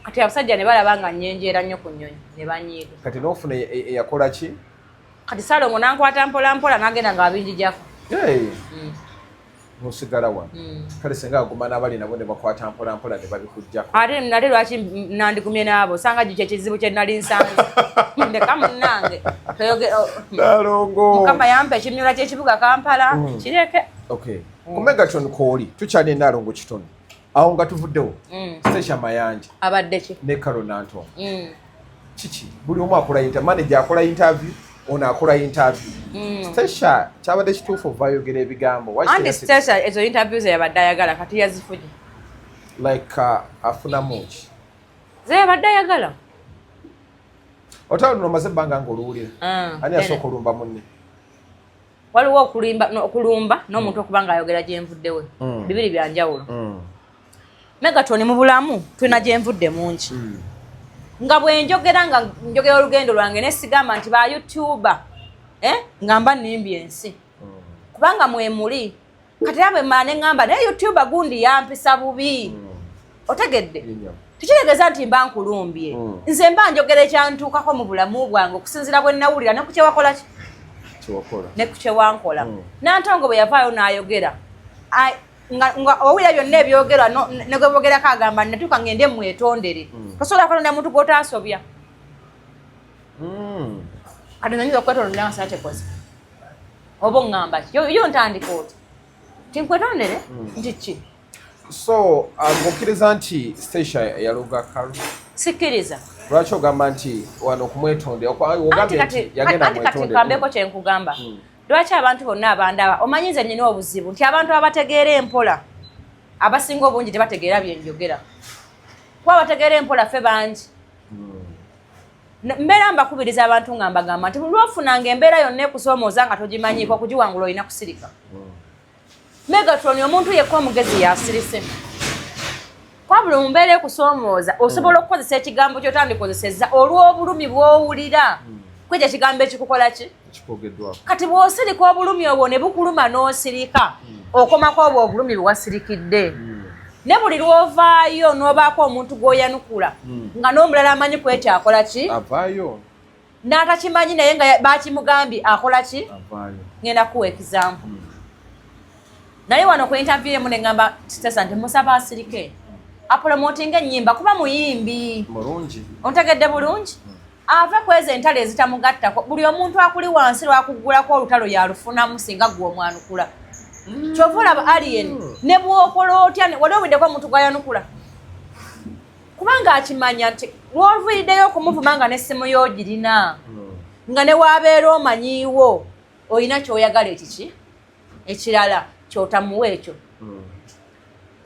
Kati abasajja ne balaba nga nnyenjeera nnyo ku nnyonyi ne banyiiga. Kati n'ofuna eyakola ki? Kati Ssaalongo n'ankwata mpola mpola n'agenda ng'abinjijako. N'osigala wano. Kale singa aguma n'abali nabo ne bakwata mpola mpola ne babikuggyako. Ate nate lwaki nandigumye n'abo? Osanga kye kizibu kye nali nsanze. Ndeka munnange. Ssaalongo. Mukama yampa ekimyula ky'ekibuga Kampala. Kireke. Okay. Ku Megatron kw'oli tukyali Nnaalongo kitono. Awo nga tuvuddewo. Stecia Mayanja. Abadde ki? Ne Carol Nantongo. Kiki? Buli omu akola manager akola interview, ono akola interview. Stecia kyabadde kituufu ova ayogera ebigambo. Anti Stecia ezo interview ze yabadde ayagala kati yazifunye. Like afunamu ki? Ze yabadde ayagala. Otalo luno omaze ebbanga ng'oluwulira. Ani asooka olumba munne? Waliwo okulumba n'omuntu okuba ng'ayogera gye nvuddewe. Bibiri bya njawulo. Megatron mu bulamu tulina gye nvudde mungi. Nga bwe njogera nga njogera olugendo lwange ne sigamba nti ba YouTuber nga mba nnimbye ensi. Kubanga mwe muli. Kati era bwe mmala ne ŋŋamba naye YouTuber gundi yampisa bubi. Otegedde? Tekitegeeza nti mba nkulumbye. Nze mba njogera ekyantuukako mu bulamu bwange okusinziira bwe nnawulira ne ku kye wakola ki? Ne ku kye wankola. Nantongo bwe yavaayo n'ayogera. Nga owulira byonna ebyogerwa ne gwe boogerako agamba natuuka ngende mwetondere. Tosobola kwetonda muntu gw'otaasobya. Kati nze nyinza okwetondera nga saatekoze. Oba oŋŋamba ki? Yo ntandika oti. Nti nkwetondere? Nti ki? So ng'okkiriza nti Stacia yaloga Kalu? Sikkiriza. Lwaki ogamba nti wano okumwetondera Anti ogambye kati nti yagenda anti kati mwetondere? kambeko kyenkugamba. Lwaki abantu bonna abandaba, omanyi nze nina obuzibu nti abantu abategeera empola abasinga obungi tebategeera byenjogera, kuba abategeera empola ffe bangi. Mbeera mbakubiriza abantu nga mbagamba nti buli lwofunanga embeera yonna ekusoomooza nga togimanyiiko, okugiwangula olina kusirika. Megatron, omuntu yekka omugezi yasirise, kwabula mu mbeera ekusoomooza osobola okukozesa ekigambo kyotandikozesezza olw'obulumi bw'owulira kwekyo ekigambo ekikukola ki Kikwogeddwako. Kati bw'osirika, obulumi obwo ne bukuluma n'osirika, okomako obwo obulumi bwe wasirikidde. Ne buli lw'ovaayo n'obaako omuntu gw'oyanukula nga n'omulala amanyi ku ekyo akola ki, Avaayo. N'atakimanyi naye nga bakimugambye akola ki? Avaayo. Ngenda kuwa example. Naye wano ku interview emu neŋŋamba Stacia nti musaba asirike apromotinga ennyimba kuba muyimbi. Mulungi. Ontegedde bulungi? Ave kweza entalo ezitamugattako. Buli omuntu akuli wansi lwakuggulako olutalo yalufunamu singa gwe omwanukula. Kyova olaba Alien ne bwokola otya, wali owiddeko omuntu gwayanukula, kubanga akimanya nti lwoviiriddeyo okumuvuma nga n'essimu y'ogirina, nga ne wabeera omanyiiwo olina kyoyagala ekiki ekirala kyotamuwa ekyo,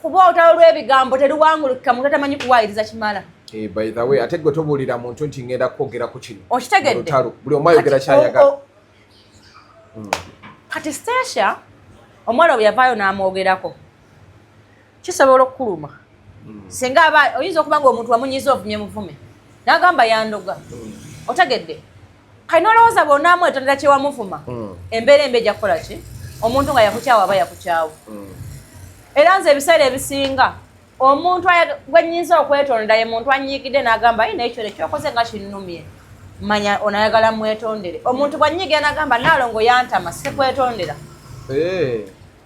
kuba olutalo lw'ebigambo teruwangulukika muntu atamanyi kuwaayiriza kimala. Eh, by the way, ate gwe tobuulira muntu nti ngenda kwogera ku kino. Okitegedde? Mu lutalo buli omu ayogera Kati kyayagala. Kati Stacia omuwala bwe yavaayo n'amwogerako, kisobola okukuluma singa aba oyinza okuba nga omuntu wamunyiza, ovumye muvume n'agamba yandoga. Otegedde? Kali nolowooza bw'onaamwetondera kyewamuvuma, embeera embi ejja kukola ki? Omuntu nga yakukyawa aba yakukyawa. Era nze ebiseera ebisinga omuntu gwe nnyinza okwetonda ye muntu anyiigidde n'agamba, "Ayi, naye kyole kyokoze nga kinnumye." Manya ono ayagala mwetondere. Omuntu bw'annyiigira n'agamba naalongo yantama, sikwetondera.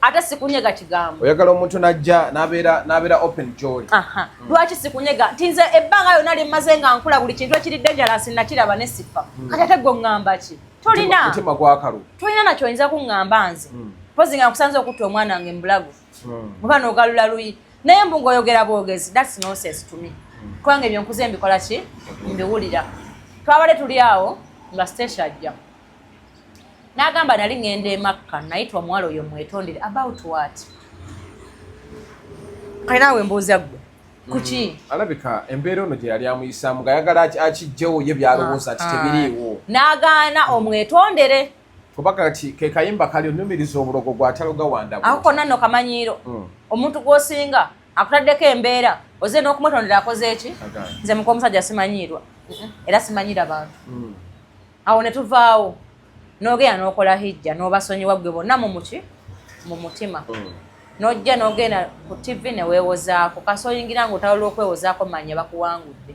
Ate sikunyega kigambo. Oyagala omuntu najja n'abeera open gy'oli. Aha. Lwaki sikunyega? Nti nze ebbanga yonna limmaze nga nkula, buli kintu ekiri dangerous nakiraba ne sifa. Kati ate gwe oŋŋamba ki? Tolina Mutima gwakalu. Tolina nakyo oyinza kuŋŋamba nze, mpozi nga nkusanze okutta omwana wange mubulago oba n'ogalula luyi, naye mbu ng'oyogera bwogezi, that's nonsense to me, kubanga ebyo nkuze mbikola ki, mbiwulira. Twabadde tuli awo nga Stacia ajja n'agamba, "Nali ŋŋenda e Makka, nayita omuwala oyo mwetondere." About what? Kale naawe mbuuza ggwe, kuki? Alabika embeera ono gye yali amuyisaamu ng'ayagala akijjewo ye byalowooza nti tebiriiwo. N'agaana omwetondere. Kuba kati ke kayimba kali onumiriza obulogo gwataloga wanda. Ako konna nno kamanyiiro. Omuntu gw'osinga akutaddeko embeera, oze n'okumwetondera, akoze eki? Agaanye. Nze muka omusajja simanyiirwa era simanyira bantu. Awo ne tuvaawo n'ogenda n'okola hijja n'obasonyiwa ggwe bonna mu muki mu mutima, n'ojja n'ogenda ku TV ne weewozaako. Kasi oyingira ng'otalo lw'okwewozaako, manya bakuwangudde,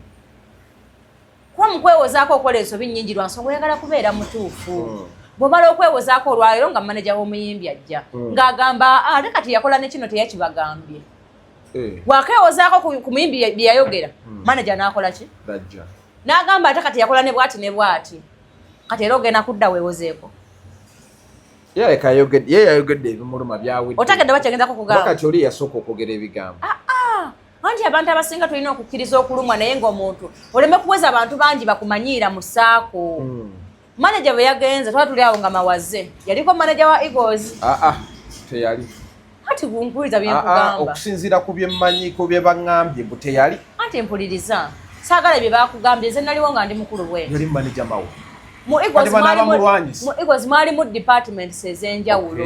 kuba mu kwewozaako okola ensobi nnyingi lwa nsonga oyagala kubeera mutuufu. Bw'omala okwewozaako olwaleero nga maneja w'omuyimbi ajja ng'agamba, "Ah, ate kati yakola ne kino teyakibagambye." Bw'akewozaako ku muyimbi bye yayogera, maneja n'akola ki? Dajja. N'agamba, "Ate kati yakola ne bwati ne bwati." Kati era ogenda kudda weewozeeko. Ye aleka ayogedde, ye yayogedde ebimuluma byawedde. Otegedde bakyagenzako Kuba kugamba? Kati oli yasooka okwogera ebigambo. Anti abantu abasinga tulina okukkiriza okulumwa, naye ng'omuntu oleme kuweza abantu bangi bakumanyiira mu saako. Maneja bwe yagenze, twali tuli awo nga Mawaze yaliko maneja wa Eagles. Aa, teyali. Anti gumpuliriza Aa, byenkugamba. Okusinziira ku byemmanyi, ku bye baŋŋambye, mbu teyali. Anti mpuliriza, saagala bye bakugambye. Nze naliwo nga ndi mukulu bwe Yali maneja Mawe. Mu Eagles Kati bano abamulwanyisa. Mu Eagles mwalimu departments ez'enjawulo,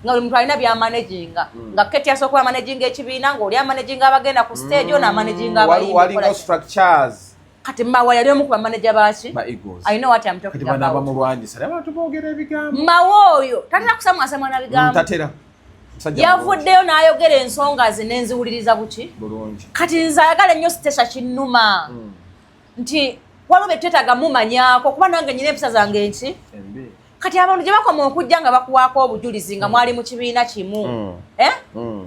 nga buli muntu alina byamanaginga, nga Keti asooka kuba amanaginga ekibiina, ng'oli amanaginga abagenda ku stage, ono amanaginga abayimbi. Walingo Kola ki? structures. Kati Mawa yali omu ku bamaneja baki. Ba Eagles. I know what I'm Kati talking bano about. abamulwanyisa naye abantu boogera ebigambo. Mawa oyo tatera kusamwasamwa na bigambo. Tatera. Musajja Yavuddeyo n'ayogera ensonga ze nenziwuliriza buki. bulungi. Kati nze ayagala ennyo Stacia kinnuma nti waliwo bye twetaaga mumanyaako, kuba nange nyina empisa zange nki. Embi. Kati abantu gye bakoma okujja nga bakuwaako obujulizi nga mwali mu kibiina kimu, eh?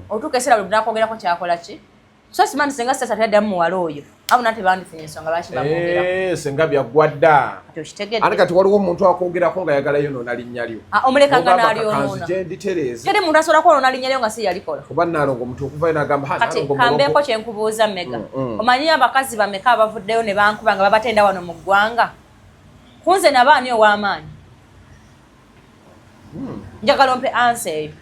Otuuka eseera buli munakwogerako kyakola ki. So simanyi senga sasa taddamu muwala oyo, abo nate bandifunye ensonga lwaki bamwogera. Eh, senga byaggwa dda. Kati okitegedde. Ate kati waliwo omuntu akwogerako nga yagala yonoona linnya lyo. Ah, omuleka nga N'ogamba, n'alyonoona. "Kakanzije nditereeze." Teri muntu asobola kwonoona linnya lyo nga si yalikola. Kuba Naalongo omuntu okuvayo n'agamba, "Ha, Kati Naalongo kambeeko mulogo." kyenkubuuza, Mega. Omanyi abakazi bameka abavuddeyo ne bankuba nga babatenda wano mu ggwanga? Kunze nabaani ow'amaanyi? Njagala ompe answer eyo.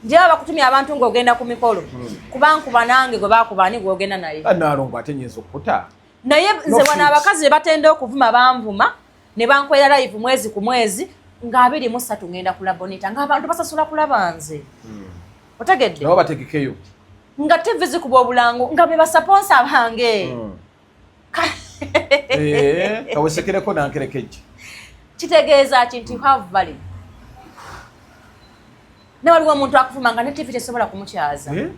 Njaba bakutumya abantu ng'ogenda ku mikolo kubankuba, nange gwe bakuba ani gwogenda naye? Ah, Naalongo ate nyinza okukuta. Naye nze No wano fit. abakazi be batenda okuvuma banvuma ne bankwera live mwezi ku mwezi nga 23 ngenda ku Labonita, ng'abantu basasula kulaba nze, otegedde? Nabo bategekeyo. Nga TV zikuba obulango nga be basponsor bange. Eh, kawesekereko nankerekejje. Kitegeeza ki nti you have value? Ne waliwo omuntu akuvuma nga ne TV tesobola kumukyaza Eh?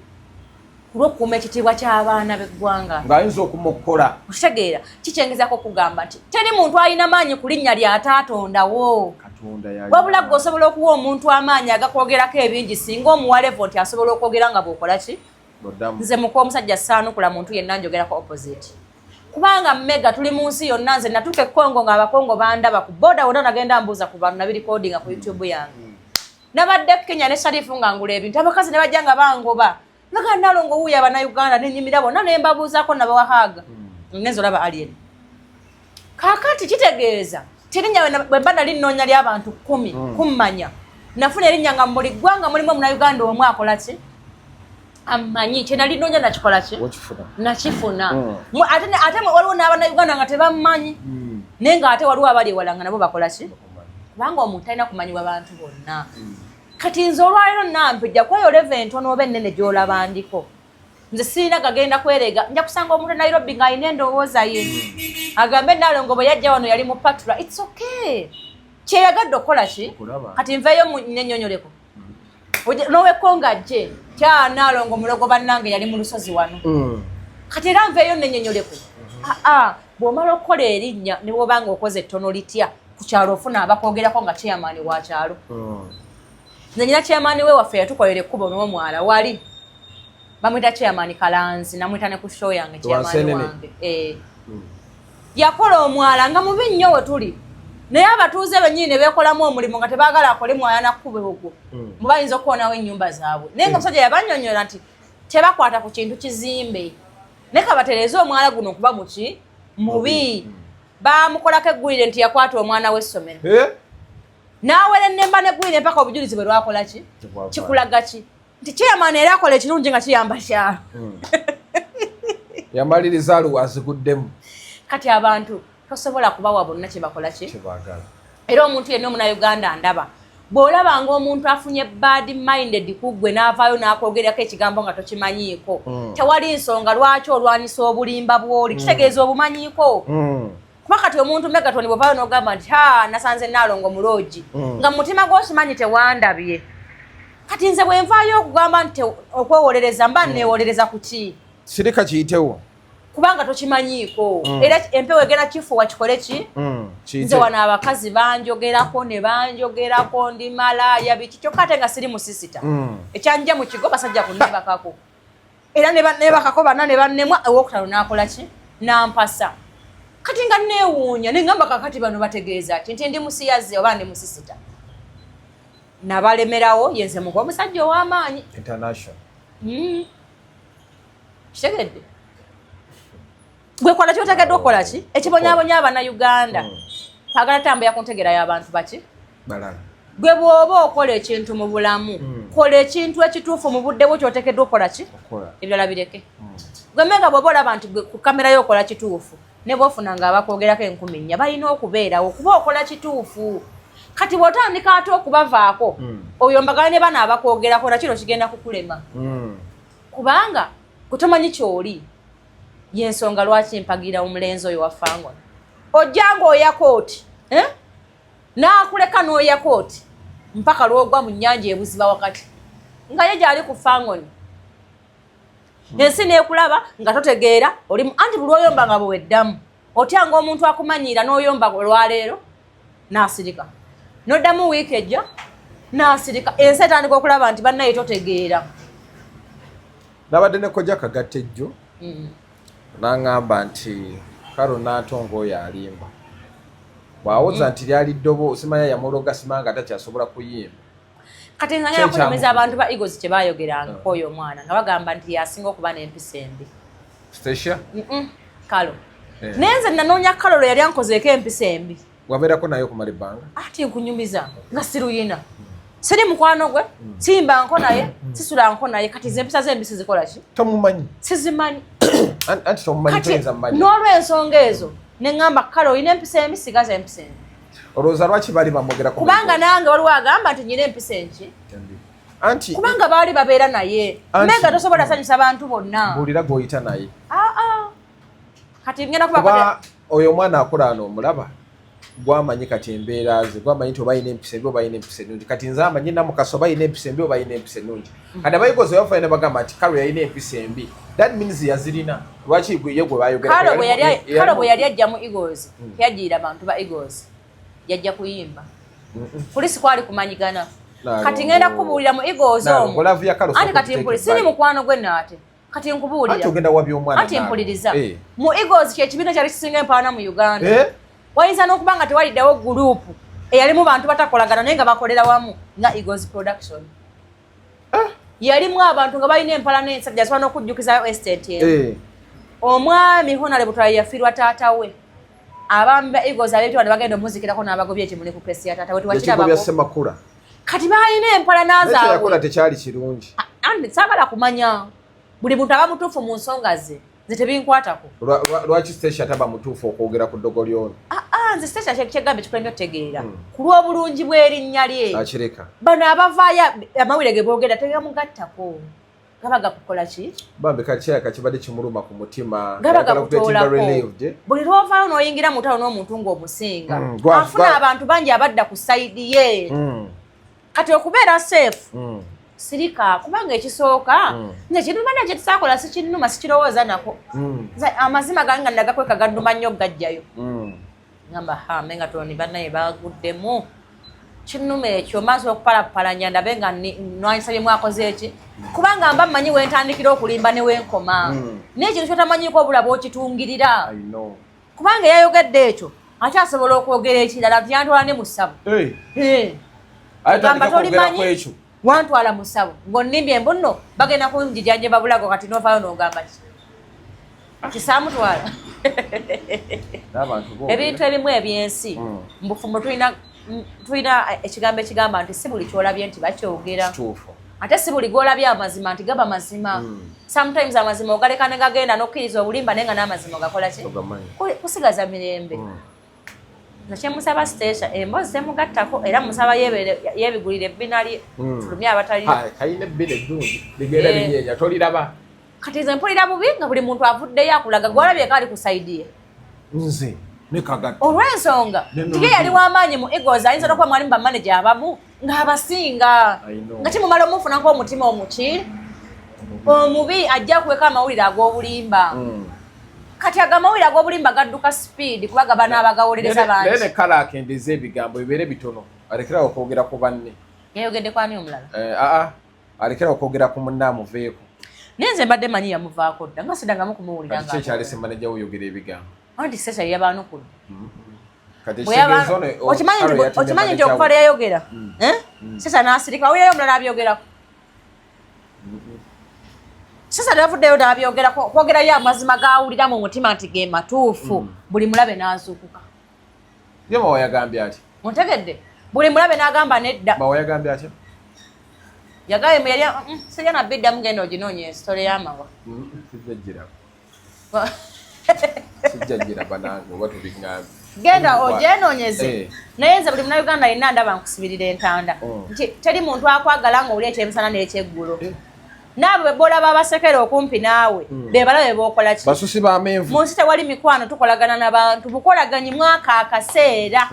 kulw'okukuuma ekitiibwa ky'abaana b'eggwanga. Ng'ayinza okumukola. Okitegeera? Kikyengezako okugamba nti teri muntu alina maanyi ku linnya ly'ataatondawo. Katonda yali. Wabula gwe osobola okuwa omuntu amaanyi agakwogerako ebingi singa omuwa level nti asobola okwogera nga bw'okola ki. Oddamu. Nze muka omusajja saanukula muntu yenna njogerako opposite, kubanga Mega tuli mu nsi yonna. Nze natuuka e Kongo nga Abakongo bandaba ku boda wonna, nagenda mbuuza ku bantu, nabirecordinga ku YouTube yange. Nabadde Kenya ne Sharifu nga ngula ebintu, abakazi ne bajja nga bangoba naga Nalongo wuuyo Abannayuganda, nenyimira bonna ne mbabuuzaako nabawahaaga ngenza olaba alien. Kaakati kitegeeza terinnya bwe mba nali nnoonya ly'abantu 10 kummanya, nafuna erinnya nga mu buli ggwanga mulimu Omunnayuganda omu akola ki, amanyi kye nali nnoonya, nakikola ki? Okifuna. Nakifuna. Ate waliwo n'Abannayuganda nga tebammanyi, naye ng'ate waliwo abali ewala nga nabo bakola ki, kubanga omuntu talina kumanyibwa bantu bonna. Kati nze olwaleero nampijja kweyo level entono oba ennene gy'olaba ndiko, nze sirina gagenda kwerega. Nja kusanga omuntu e Nairobi ng'alina endowooza ye, agambe Nalongo bwe yajja wano yali mu patra. It's okay, kyeyagadde okukola ki. Okulaba. Kati nveeyo nenyonyoleko n'owekonga ajje kya Nalongo mulogo, bannange yali mu lusozi wano. Kati era nveeyo nenyonyoleko. Aa, bw'omala okukola erinnya ne bw'oba nga okoze ettono litya ku kyalo, ofuna abakwogerako nga chairman wa kyalo. Nze nyina chairman we waffe yatukolera ekkubo n'omwala, wali bamwita Chairman Kalanzi, namwita ne ku show yange chairman Wansenene. wange. Eh. Yakola omwala nga mubi nnyo we tuli, naye abatuuze bennyini ne beekolamu omulimu nga tebaagala akole mwala nakkuba ogwo, mubayinza okuwonawo ennyumba zaabwe. Naye nga omusajja yabannyonnyola nti tebakwata ku kintu kizimbe, naye kabatereeze omwala guno kuba muki mubi. Bamukolako eggulire nti yakwata omwana w'essomero. Eh? N'awera ennemba neggulire mpaka obujulizi bwe lwakola ki. Tebwava. Kikulaga ki nti chairman era akola ekirungi nga kiyamba kyalo. Yamaliriza aluwa aziguddemu. Kati abantu tosobola kubawa bonna kyebakola ki kyebaagala. Era omuntu yenna Omunauganda ndaba bw'olaba ng'omuntu afunye bad minded ku ggwe n'avaayo n'akwogerako ekigambo nga tokimanyiiko, tewali nsonga lwaki olwanyisa obulimba bw'oli, kitegeeza obumanyiiko. Kuba kati omuntu Megatoni bw'ovaayo n'ogamba nti ha, nasanze Naalongo muloogi, nga mu mutima gw'okimanyi tewandabye. Kati nze bwe nvaayo okugamba nti okwewolereza, mba neewolereza ku ki? Sirika kiyitewo. Kubanga tokimanyiiko. Era empewo egenda kifuwa kikole ki. Kiyite. Nze wano abakazi banjogerako ne banjogerako ndi malaaya biki, kyokka ate nga siri musisita. Ekyanja mu kigo basajja kunnebakako, era nebakako bana ne bannemwa, owokutaano n'akola ki, nampasa. Kati nga neewuunya neŋŋamba kakati bano bategeeza ki nti ndi musiyaze oba ndi musisita? Nabalemerawo yenze muga omusajja ow'amaanyi. International. Kitegedde gwe kola kyotegedde okukola ki ekibonyaabonya Abannayuganda. Kwagala tambula ku ntegeera y'abantu baki. Balala. Gwe bw'oba okola ekintu mu bulamu, kola ekintu ekituufu mu budde bwo kyoteekeddwa okukola ki. Okukola. Ebirala bireke. Gwe Menga bw'oba olaba nti gwe ku kamera yo okola kituufu, ne bw'ofuna nga abakwogerako 4000 balina okubeerawo kuba okola kituufu. Kati bw'otandika ate okubavaako, oyo mbagala ne bano abakwogerako, nakino kigenda kukulema, kubanga gwe tomanyi kyoli. Yensonga lwaki mpagira omulenzi oyo wa Fangon. Ojja ng'oyaka oti, eh? N'akuleka n'oyaka oti mpaka lwogwa mu nnyanja ebuziba wakati nga ye gyali ku Fangoni, ensi neekulaba nga totegeera oli anti buli lwoyomba nga bweweddamu otya nga omuntu akumanyiira n'oyomba olwaleero n'asirika, noddamu wiiki ejja n'asirika, ensi etandika okulaba nti bannaye totegeera. Nabadde ne Kojja Kagatta ejjo, n'aŋŋamba nti Karo Nantongo oyo alimba bw'awoza nti lyali ddobo, simanya yamuloga, simanya nga takyasobola kuyimba. Kati nze ngenda kunyumiza abantu ba Eagles kye bayogeranga oyo omwana, nga bagamba nti yasinga okuba n'empisa embi. Stacia? Kalo. Naye nze nanoonya Kalo lwe yali ankozeeko empisa embi. Wabeerako naye okumala ebbanga? Ati nkunyumiza nga siruyina, siri mukwano gwe, simba nko naye, sisula nko naye. Kati ze empisa zembi sizikola ki? Tomumanyi. Sizimanyi. Anti tomumanyi. Kati toyinza mumanyi. N'olw'ensonga ezo ne ŋŋamba, Kale, olina empisa embi, sigaza empisa embi. Olowooza lwaki baali bamwogerako? Kubanga nange waliwo agamba nti nyina empisa enki. Anti kubanga baali babeera naye. Mega tosobola sanyusa bantu bonna. Mbuulira gw'oyita naye. Ah, ah. Kati ngenda kuba Kuba oyo omwana akola ano omulaba, gwamanyi kati embeera ze, gwamanyi nti oba alina empisa embi oba alina empisa ennungi. Kati nze amanyi Namukasa oba alina empisa embi oba alina empisa ennungi. Kati abayigozi bafayo ne bagamba nti Karo yalina empisa embi, that means yazirina. Lwaki ye gwe bayogera? Kalo bwe yali ajja mu Eagles, teyajiira bantu ba Eagles, yajja kuyimba. Kulisi kwali kumanyigana. Kati ngenda kukubuulira mu Eagles omwo, anti kati mpuli siri mukwano gwe naate, kati nkubuulira. Anti ogenda wabya omwana. Anti mpuliriza. Eh. Mu Eagles kyekibiina kyali kisinga empaana mu Uganda. Eh? Wayinza n'okuba nga tewaliddewo gurupu eyalimu bantu batakolagana naye nga bakolera wamu nga Eagles Production. Yalimu abantu nga balina empala n'ensajja, asobola n'okujjukizayo estate emu. Omwami Honale Butwala yafiirwa taata we, abaami ba Eagles ab'ebitibwa ne bagenda omuzikirako n'abagobya ekimuli ku kesi ya taata we. Ekigobya. Tewakirabako? Semakula. Kati balina empala Naye n'azaabwe. kyeyakola tekyali kirungi. Anti saagala kumanya, buli muntu aba mutuufu mu nsonga ze, nze tebinkwatako. Lwaki Stacia taba mutuufu okwogera ku ddogo ly'ono? Ah, ah, nze Stacia kyegambye kikulemye otegeera ku lw'obulungi bw'erinnya lye. Akireka. Bano abavaayo amawulire ge boogera tegamugattako, gaba gakukola ki? Bambi kakyaka kibadde kimuluma ku mutima. Gaba Ayagala kugettinga gakutoolako. relieved, eh? Buli lwovaayo n'oyingira mu ntalo n'omuntu ng'omusinga, afuna abantu bangi abadda ku side ye. Kati okubeera safe, sirika, kubanga ekisooka nze kinuma nakye tusaakola sikinnuma, sikirowooza nako. Nze amazima gange nga nagakweka gannuma nnyo gajjayo. Ngamba ha menga toni bannaye baguddemu kinnuma ekyo, maaso okupalapalanya ndabe nga nwanyisa bye mwakoze eki, kubanga mba mmanyi wentandikira okulimba ne wenkoma. Naye ekintu kyotamanyiiko obulaba okitungirira. I know. Kubanga eyayogedde ekyo akyasobola okwogera ekirala nti yantwala ne mu ssabo. Hey. Eh. Aye Ogamba tandika kwogera tolimanyi? ku ekyo. Wantwala mu ssabo ng'onnimbye embu nno bagenda kunjijanja bulago, kati novaayo n'ogamba ki kisaamutwala. N'abantu boogera. Ebintu ebimu ebyensi mbufumbo tulina ekigambo ekigamba nti si buli kyolabye nti bakyogera. Kituufu. Ate si buli gwolabye amazima nti gaba mazima. Sometimes amazima ogaleka ne gagenda n'okkiriza obulimba, naye nga n'amazima ogakola ki? Ogamanyi. Kusigaza mirembe. Nakyemusaba Stacia, emboozi temugattako, era musaba yeebigulire ebbina lye, tulumye abatalina. Ha, kalina ebbina eddungi ligenda Eh. linyeenya toliraba. Kati nze mpulira bubi nga buli muntu avuddeyo akulaga gwalabyeko ali ku side ye. Nze ne Kagatta. Olw'ensonga Ne nti ye yali w'amaanyi mu Eagles, ayinza n'okuba mwalimu bamaneja abamu ng'abasinga. I know. Nga kimumala omufunako omutima omuki omubi, ajja kuweka amawulire ag'obulimba. Kati ago amawulire ag'obulimba gadduka speed kuba gaba n'abagawolereza Naye bangi. ne kala akendeeza ebigambo bibeere bitono, alekerawo okwogera ku banne. Yayogedde kwani omulala? Eh, aa, alekerawo okwogera ku munne, amuveeko. Naye nze mbadde manyi yamuvaako dda, nga siddangamu kumuwulira. Kati ki ekyalese maneja we oyogera ebigambo? Anti Sesa yabaanukudde. Kati Bwe yaba- ekitegeeza ono Okimanyi Carol yatumye okimanyi nti manager okuva we. lwe yayogera, eh? Sesa n'asirika, wawulirayo omulala abyogerako? Sesa teyavuddeyo n'abyogerako, kwogerayo amazima gawulira mu mutima nti ge matuufu, buli mulabe n'azuukuka. Ye Mawa yagambye ati Ontegedde? Buli mulabe n'agamba nedda. Mawa yagambye atya? Yagambye mbu yali sirya nabiddamu, genda oginoonya esitole y'amawa. Sijja giraba, sijja giraba nange oba tubiŋŋambye. Genda ogyenoonyeze. Eh. Naye nze buli munauganda yenna ndaba nkusibirira entanda nti teri muntu akwagala ng'oli ekyemisana n'ekyeggulo. Eh. Naabo be bolaba abasekera okumpi naawe, be balabe b'okola ki? Basusi b'amenvu. Mu nsi tewali mikwano, tukolagana n'abantu bukolaganyi mwaka akaseera.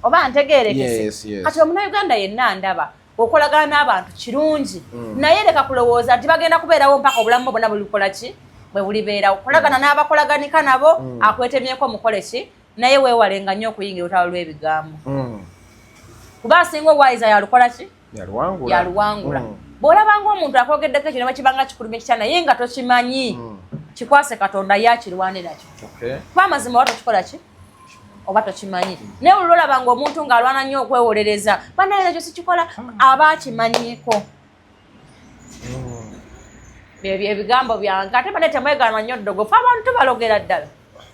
Oba ntegeerekese? Yes. Kati omunauganda yenna ndaba okolagana n'abantu kirungi, naye leka kulowooza nti bagenda kubeerawo mpaka obulamu bwo bwonna bulikola ki bwe bulibeerawo. Kolagana n'abakolaganika nabo, akwetemyeko mukole ki, naye weewalenga nnyo okuyingira olutalo lw'ebigambo, kuba asinga obwayiza yalukola ki? Yaluwangula. Yaluwangula. Bw'olabanga omuntu akwogeddeko ekyo ne bwekibanga kikulumya kitya naye nga tokimanyi, kikwase Katonda yakirwane nakyo. Kuba amazima oba tokikola ki oba tokimanyi, naye buli lwolabanga omuntu ng'alwana nnyo okwewolereza banaye ekyo sikikola, aba akimanyiiko. Byebyo ebigambo byange. Ate bane temweganwa nnyo ddogo, fe abantu tubalogera ddala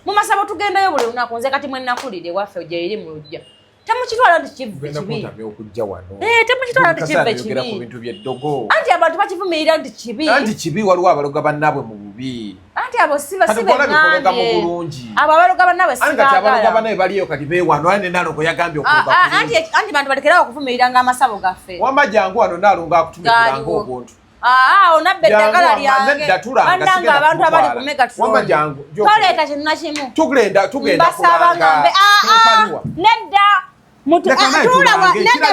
mu masabo, tugendayo buli lunaku. Nze kati mwenakulire ewaffe gyeri mu lujja, temukitwala nti kibi. Okujja wano. Eh, temukitwala nti kive kibi ku bintu by'eddogo. Anti abantu bakivumirira nti kibi. Anti kibi, waliwo abaloga bannaabwe mu bubi. Anti abo siba sibe ngambye mu bulungi. Abo abaloga bannaabwe sibaagala. Anti abaloga bannaabwe baliyo kati beewano, ane Nalongo yagambye okuloga. Ah, ah, anti bantu balekerawo okuvumirira ng'amasabo gaffe. Wamma jangu wano Nalongo akutumye kulanga obuntu. Ah, onabba eddagala lyange. Bannange abantu abali ku Megatron, toleeta kintu na kimu. Mbasaba ngambe nedda. Tula,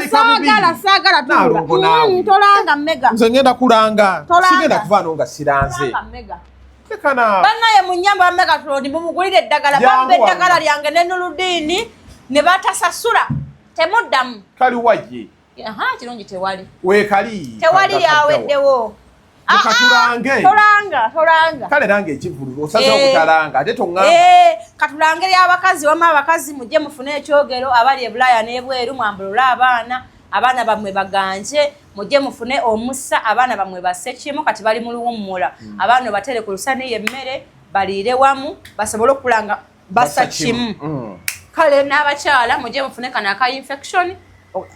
saagala, saagala, tula. Tolanga mega. Nze ngenda kulanga, sigenda kuva no nga siranze. Bannaye mu nnyamba Megatron, mumugulire eddagala. Bamba eddagala lyange ne Nuludiini ne batasasula, temuddamu. Kaliwaye. Aha, kirungi tewali. Weekali. Tewali, lyaweddewo. Katulange. Tolanga, tolanga. Kale nange ekivulu osazeewo kutalanga ate toŋŋamba. Katulange ly'abakazi. Wama abakazi mujje mufune ekyogero, abali e Bulaaya n'ebweru, mwambulule abaana, abaana bammwe baganje, mujje mufune omusa, abaana bammwe basse kimu. Kati bali mu luwummula, abaana obatere ku lusaniya emmere baliire wamu basobole okulanga bassa kimu. Kale n'abakyala mujje mufune kano aka infection,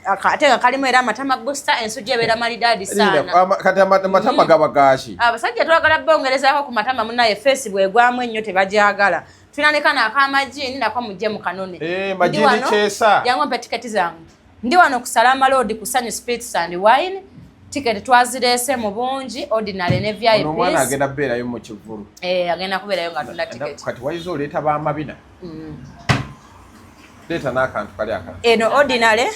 ate nga kalimu era amatama booster, ensujja ebeera malidaadi saana. Kati amatama gaba gaki? Abasajja twagala bongerezaako ku matama munaye, face bwegwamu ennyo tebajagala. Tulina ne kano ak'amajiini, nako mujje mu kanone. Eh, majiini kyesa. Jangu mpe tiketi zange. Ndi wano ku Salama Road ku Sanyu Spirits and Wine. Tiketi twazireese mu bungi, ordinary ne VIPs. Omwana agenda kubeerayo mu kivulu. Eh, agenda kubeerayo ng'atunda tiketi. Kati wayiza oleeta bamabina. Leeta n'akantu kali akala. Eno ordinary,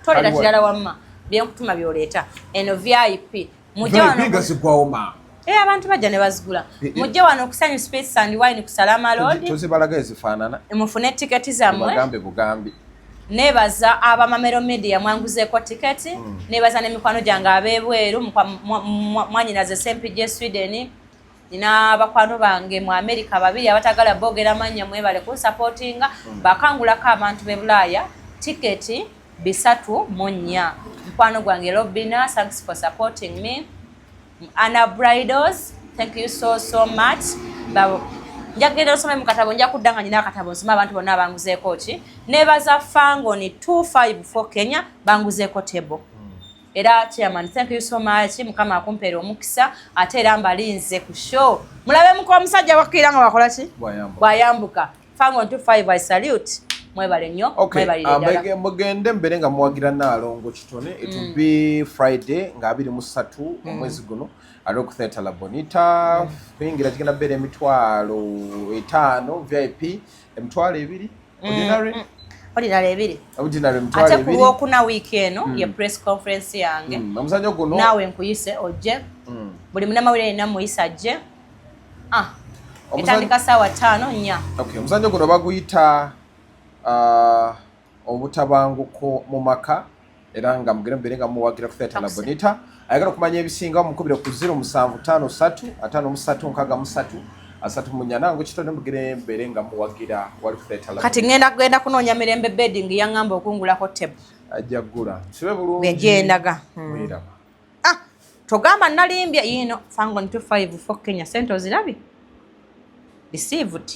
toleeta kirala wamma, byenkutuma byoleeta. Eno VIP. Mujje wano. Zigwawo maama. Eh, abantu bajja ne bazigula. Mujje wano ku Sanyu Spirits and Wine ku Salama Road. Tozibalaga ezifaanana. Mufune tiketi zammwe. Bagambe bugambi. Nebaza abamamero media mwanguzeeko tiketi. Nebaza n'emikwano gyange ab'ebweru, mwanyinaze Sempijja Sweden, nina bakwano bange mu America babiri abatagala boogera mannya, mwebale kunsupportinga. Bakangulako abantu b'e Bulaaya tiketi 34. Mukwano gwange Robina, thanks for supporting me. Anna Bridals, thank you so so much. Njagenda osome mu katabo, nja kudda nga nyina akatabo nsome abantu bonna abanguzeeko ki. Nebaza Fangoni 254 Kenya, banguzeeko table. Era chairman, thank you so much, Mukama akumpeera omukisa. Ate era mbalinze ku show, mulabe muko omusajja wakkira nga wakola ki bwayambuka. Fangon 25, I salute, mwebale nnyo. Mwebalire ddala. Mugende mbere nga muwagira Naalongo Kitone. It will be Friday nga 23 omwezi guno ali ku Theatre La Bonita. Kuyingira kigenda kubeera 50,000, VIP 20,000, ordinary. Ordinary 2. Ordinary 20,000. Ate ku Lwokuna wiiki eno ye press conference yange. Omuzannyo guno naawe nkuyise ojje, buli munnamawulire yenna muyise ajje. Ah, etandika saawa 5 4. Okay, omuzannyo guno baguyita obutabanguko mu maka, era nga mugere mubere nga muwagira ku Theatre La Bonita. Ayagala okumanya ebisinga mukubire ku 0753 53 63 34. Nange Kitone, mugere mubere nga muwagira wali ku Theatre La Kati ngenda kugenda kunoonya Mirembe Bedding, yaŋŋamba okungulako table. Ajja ggula sibe bulungi. Gyendaga. Weeraba. Ah, togamba nalimbye. Yino Fangon 254 Kenya, sente ozirabye, received.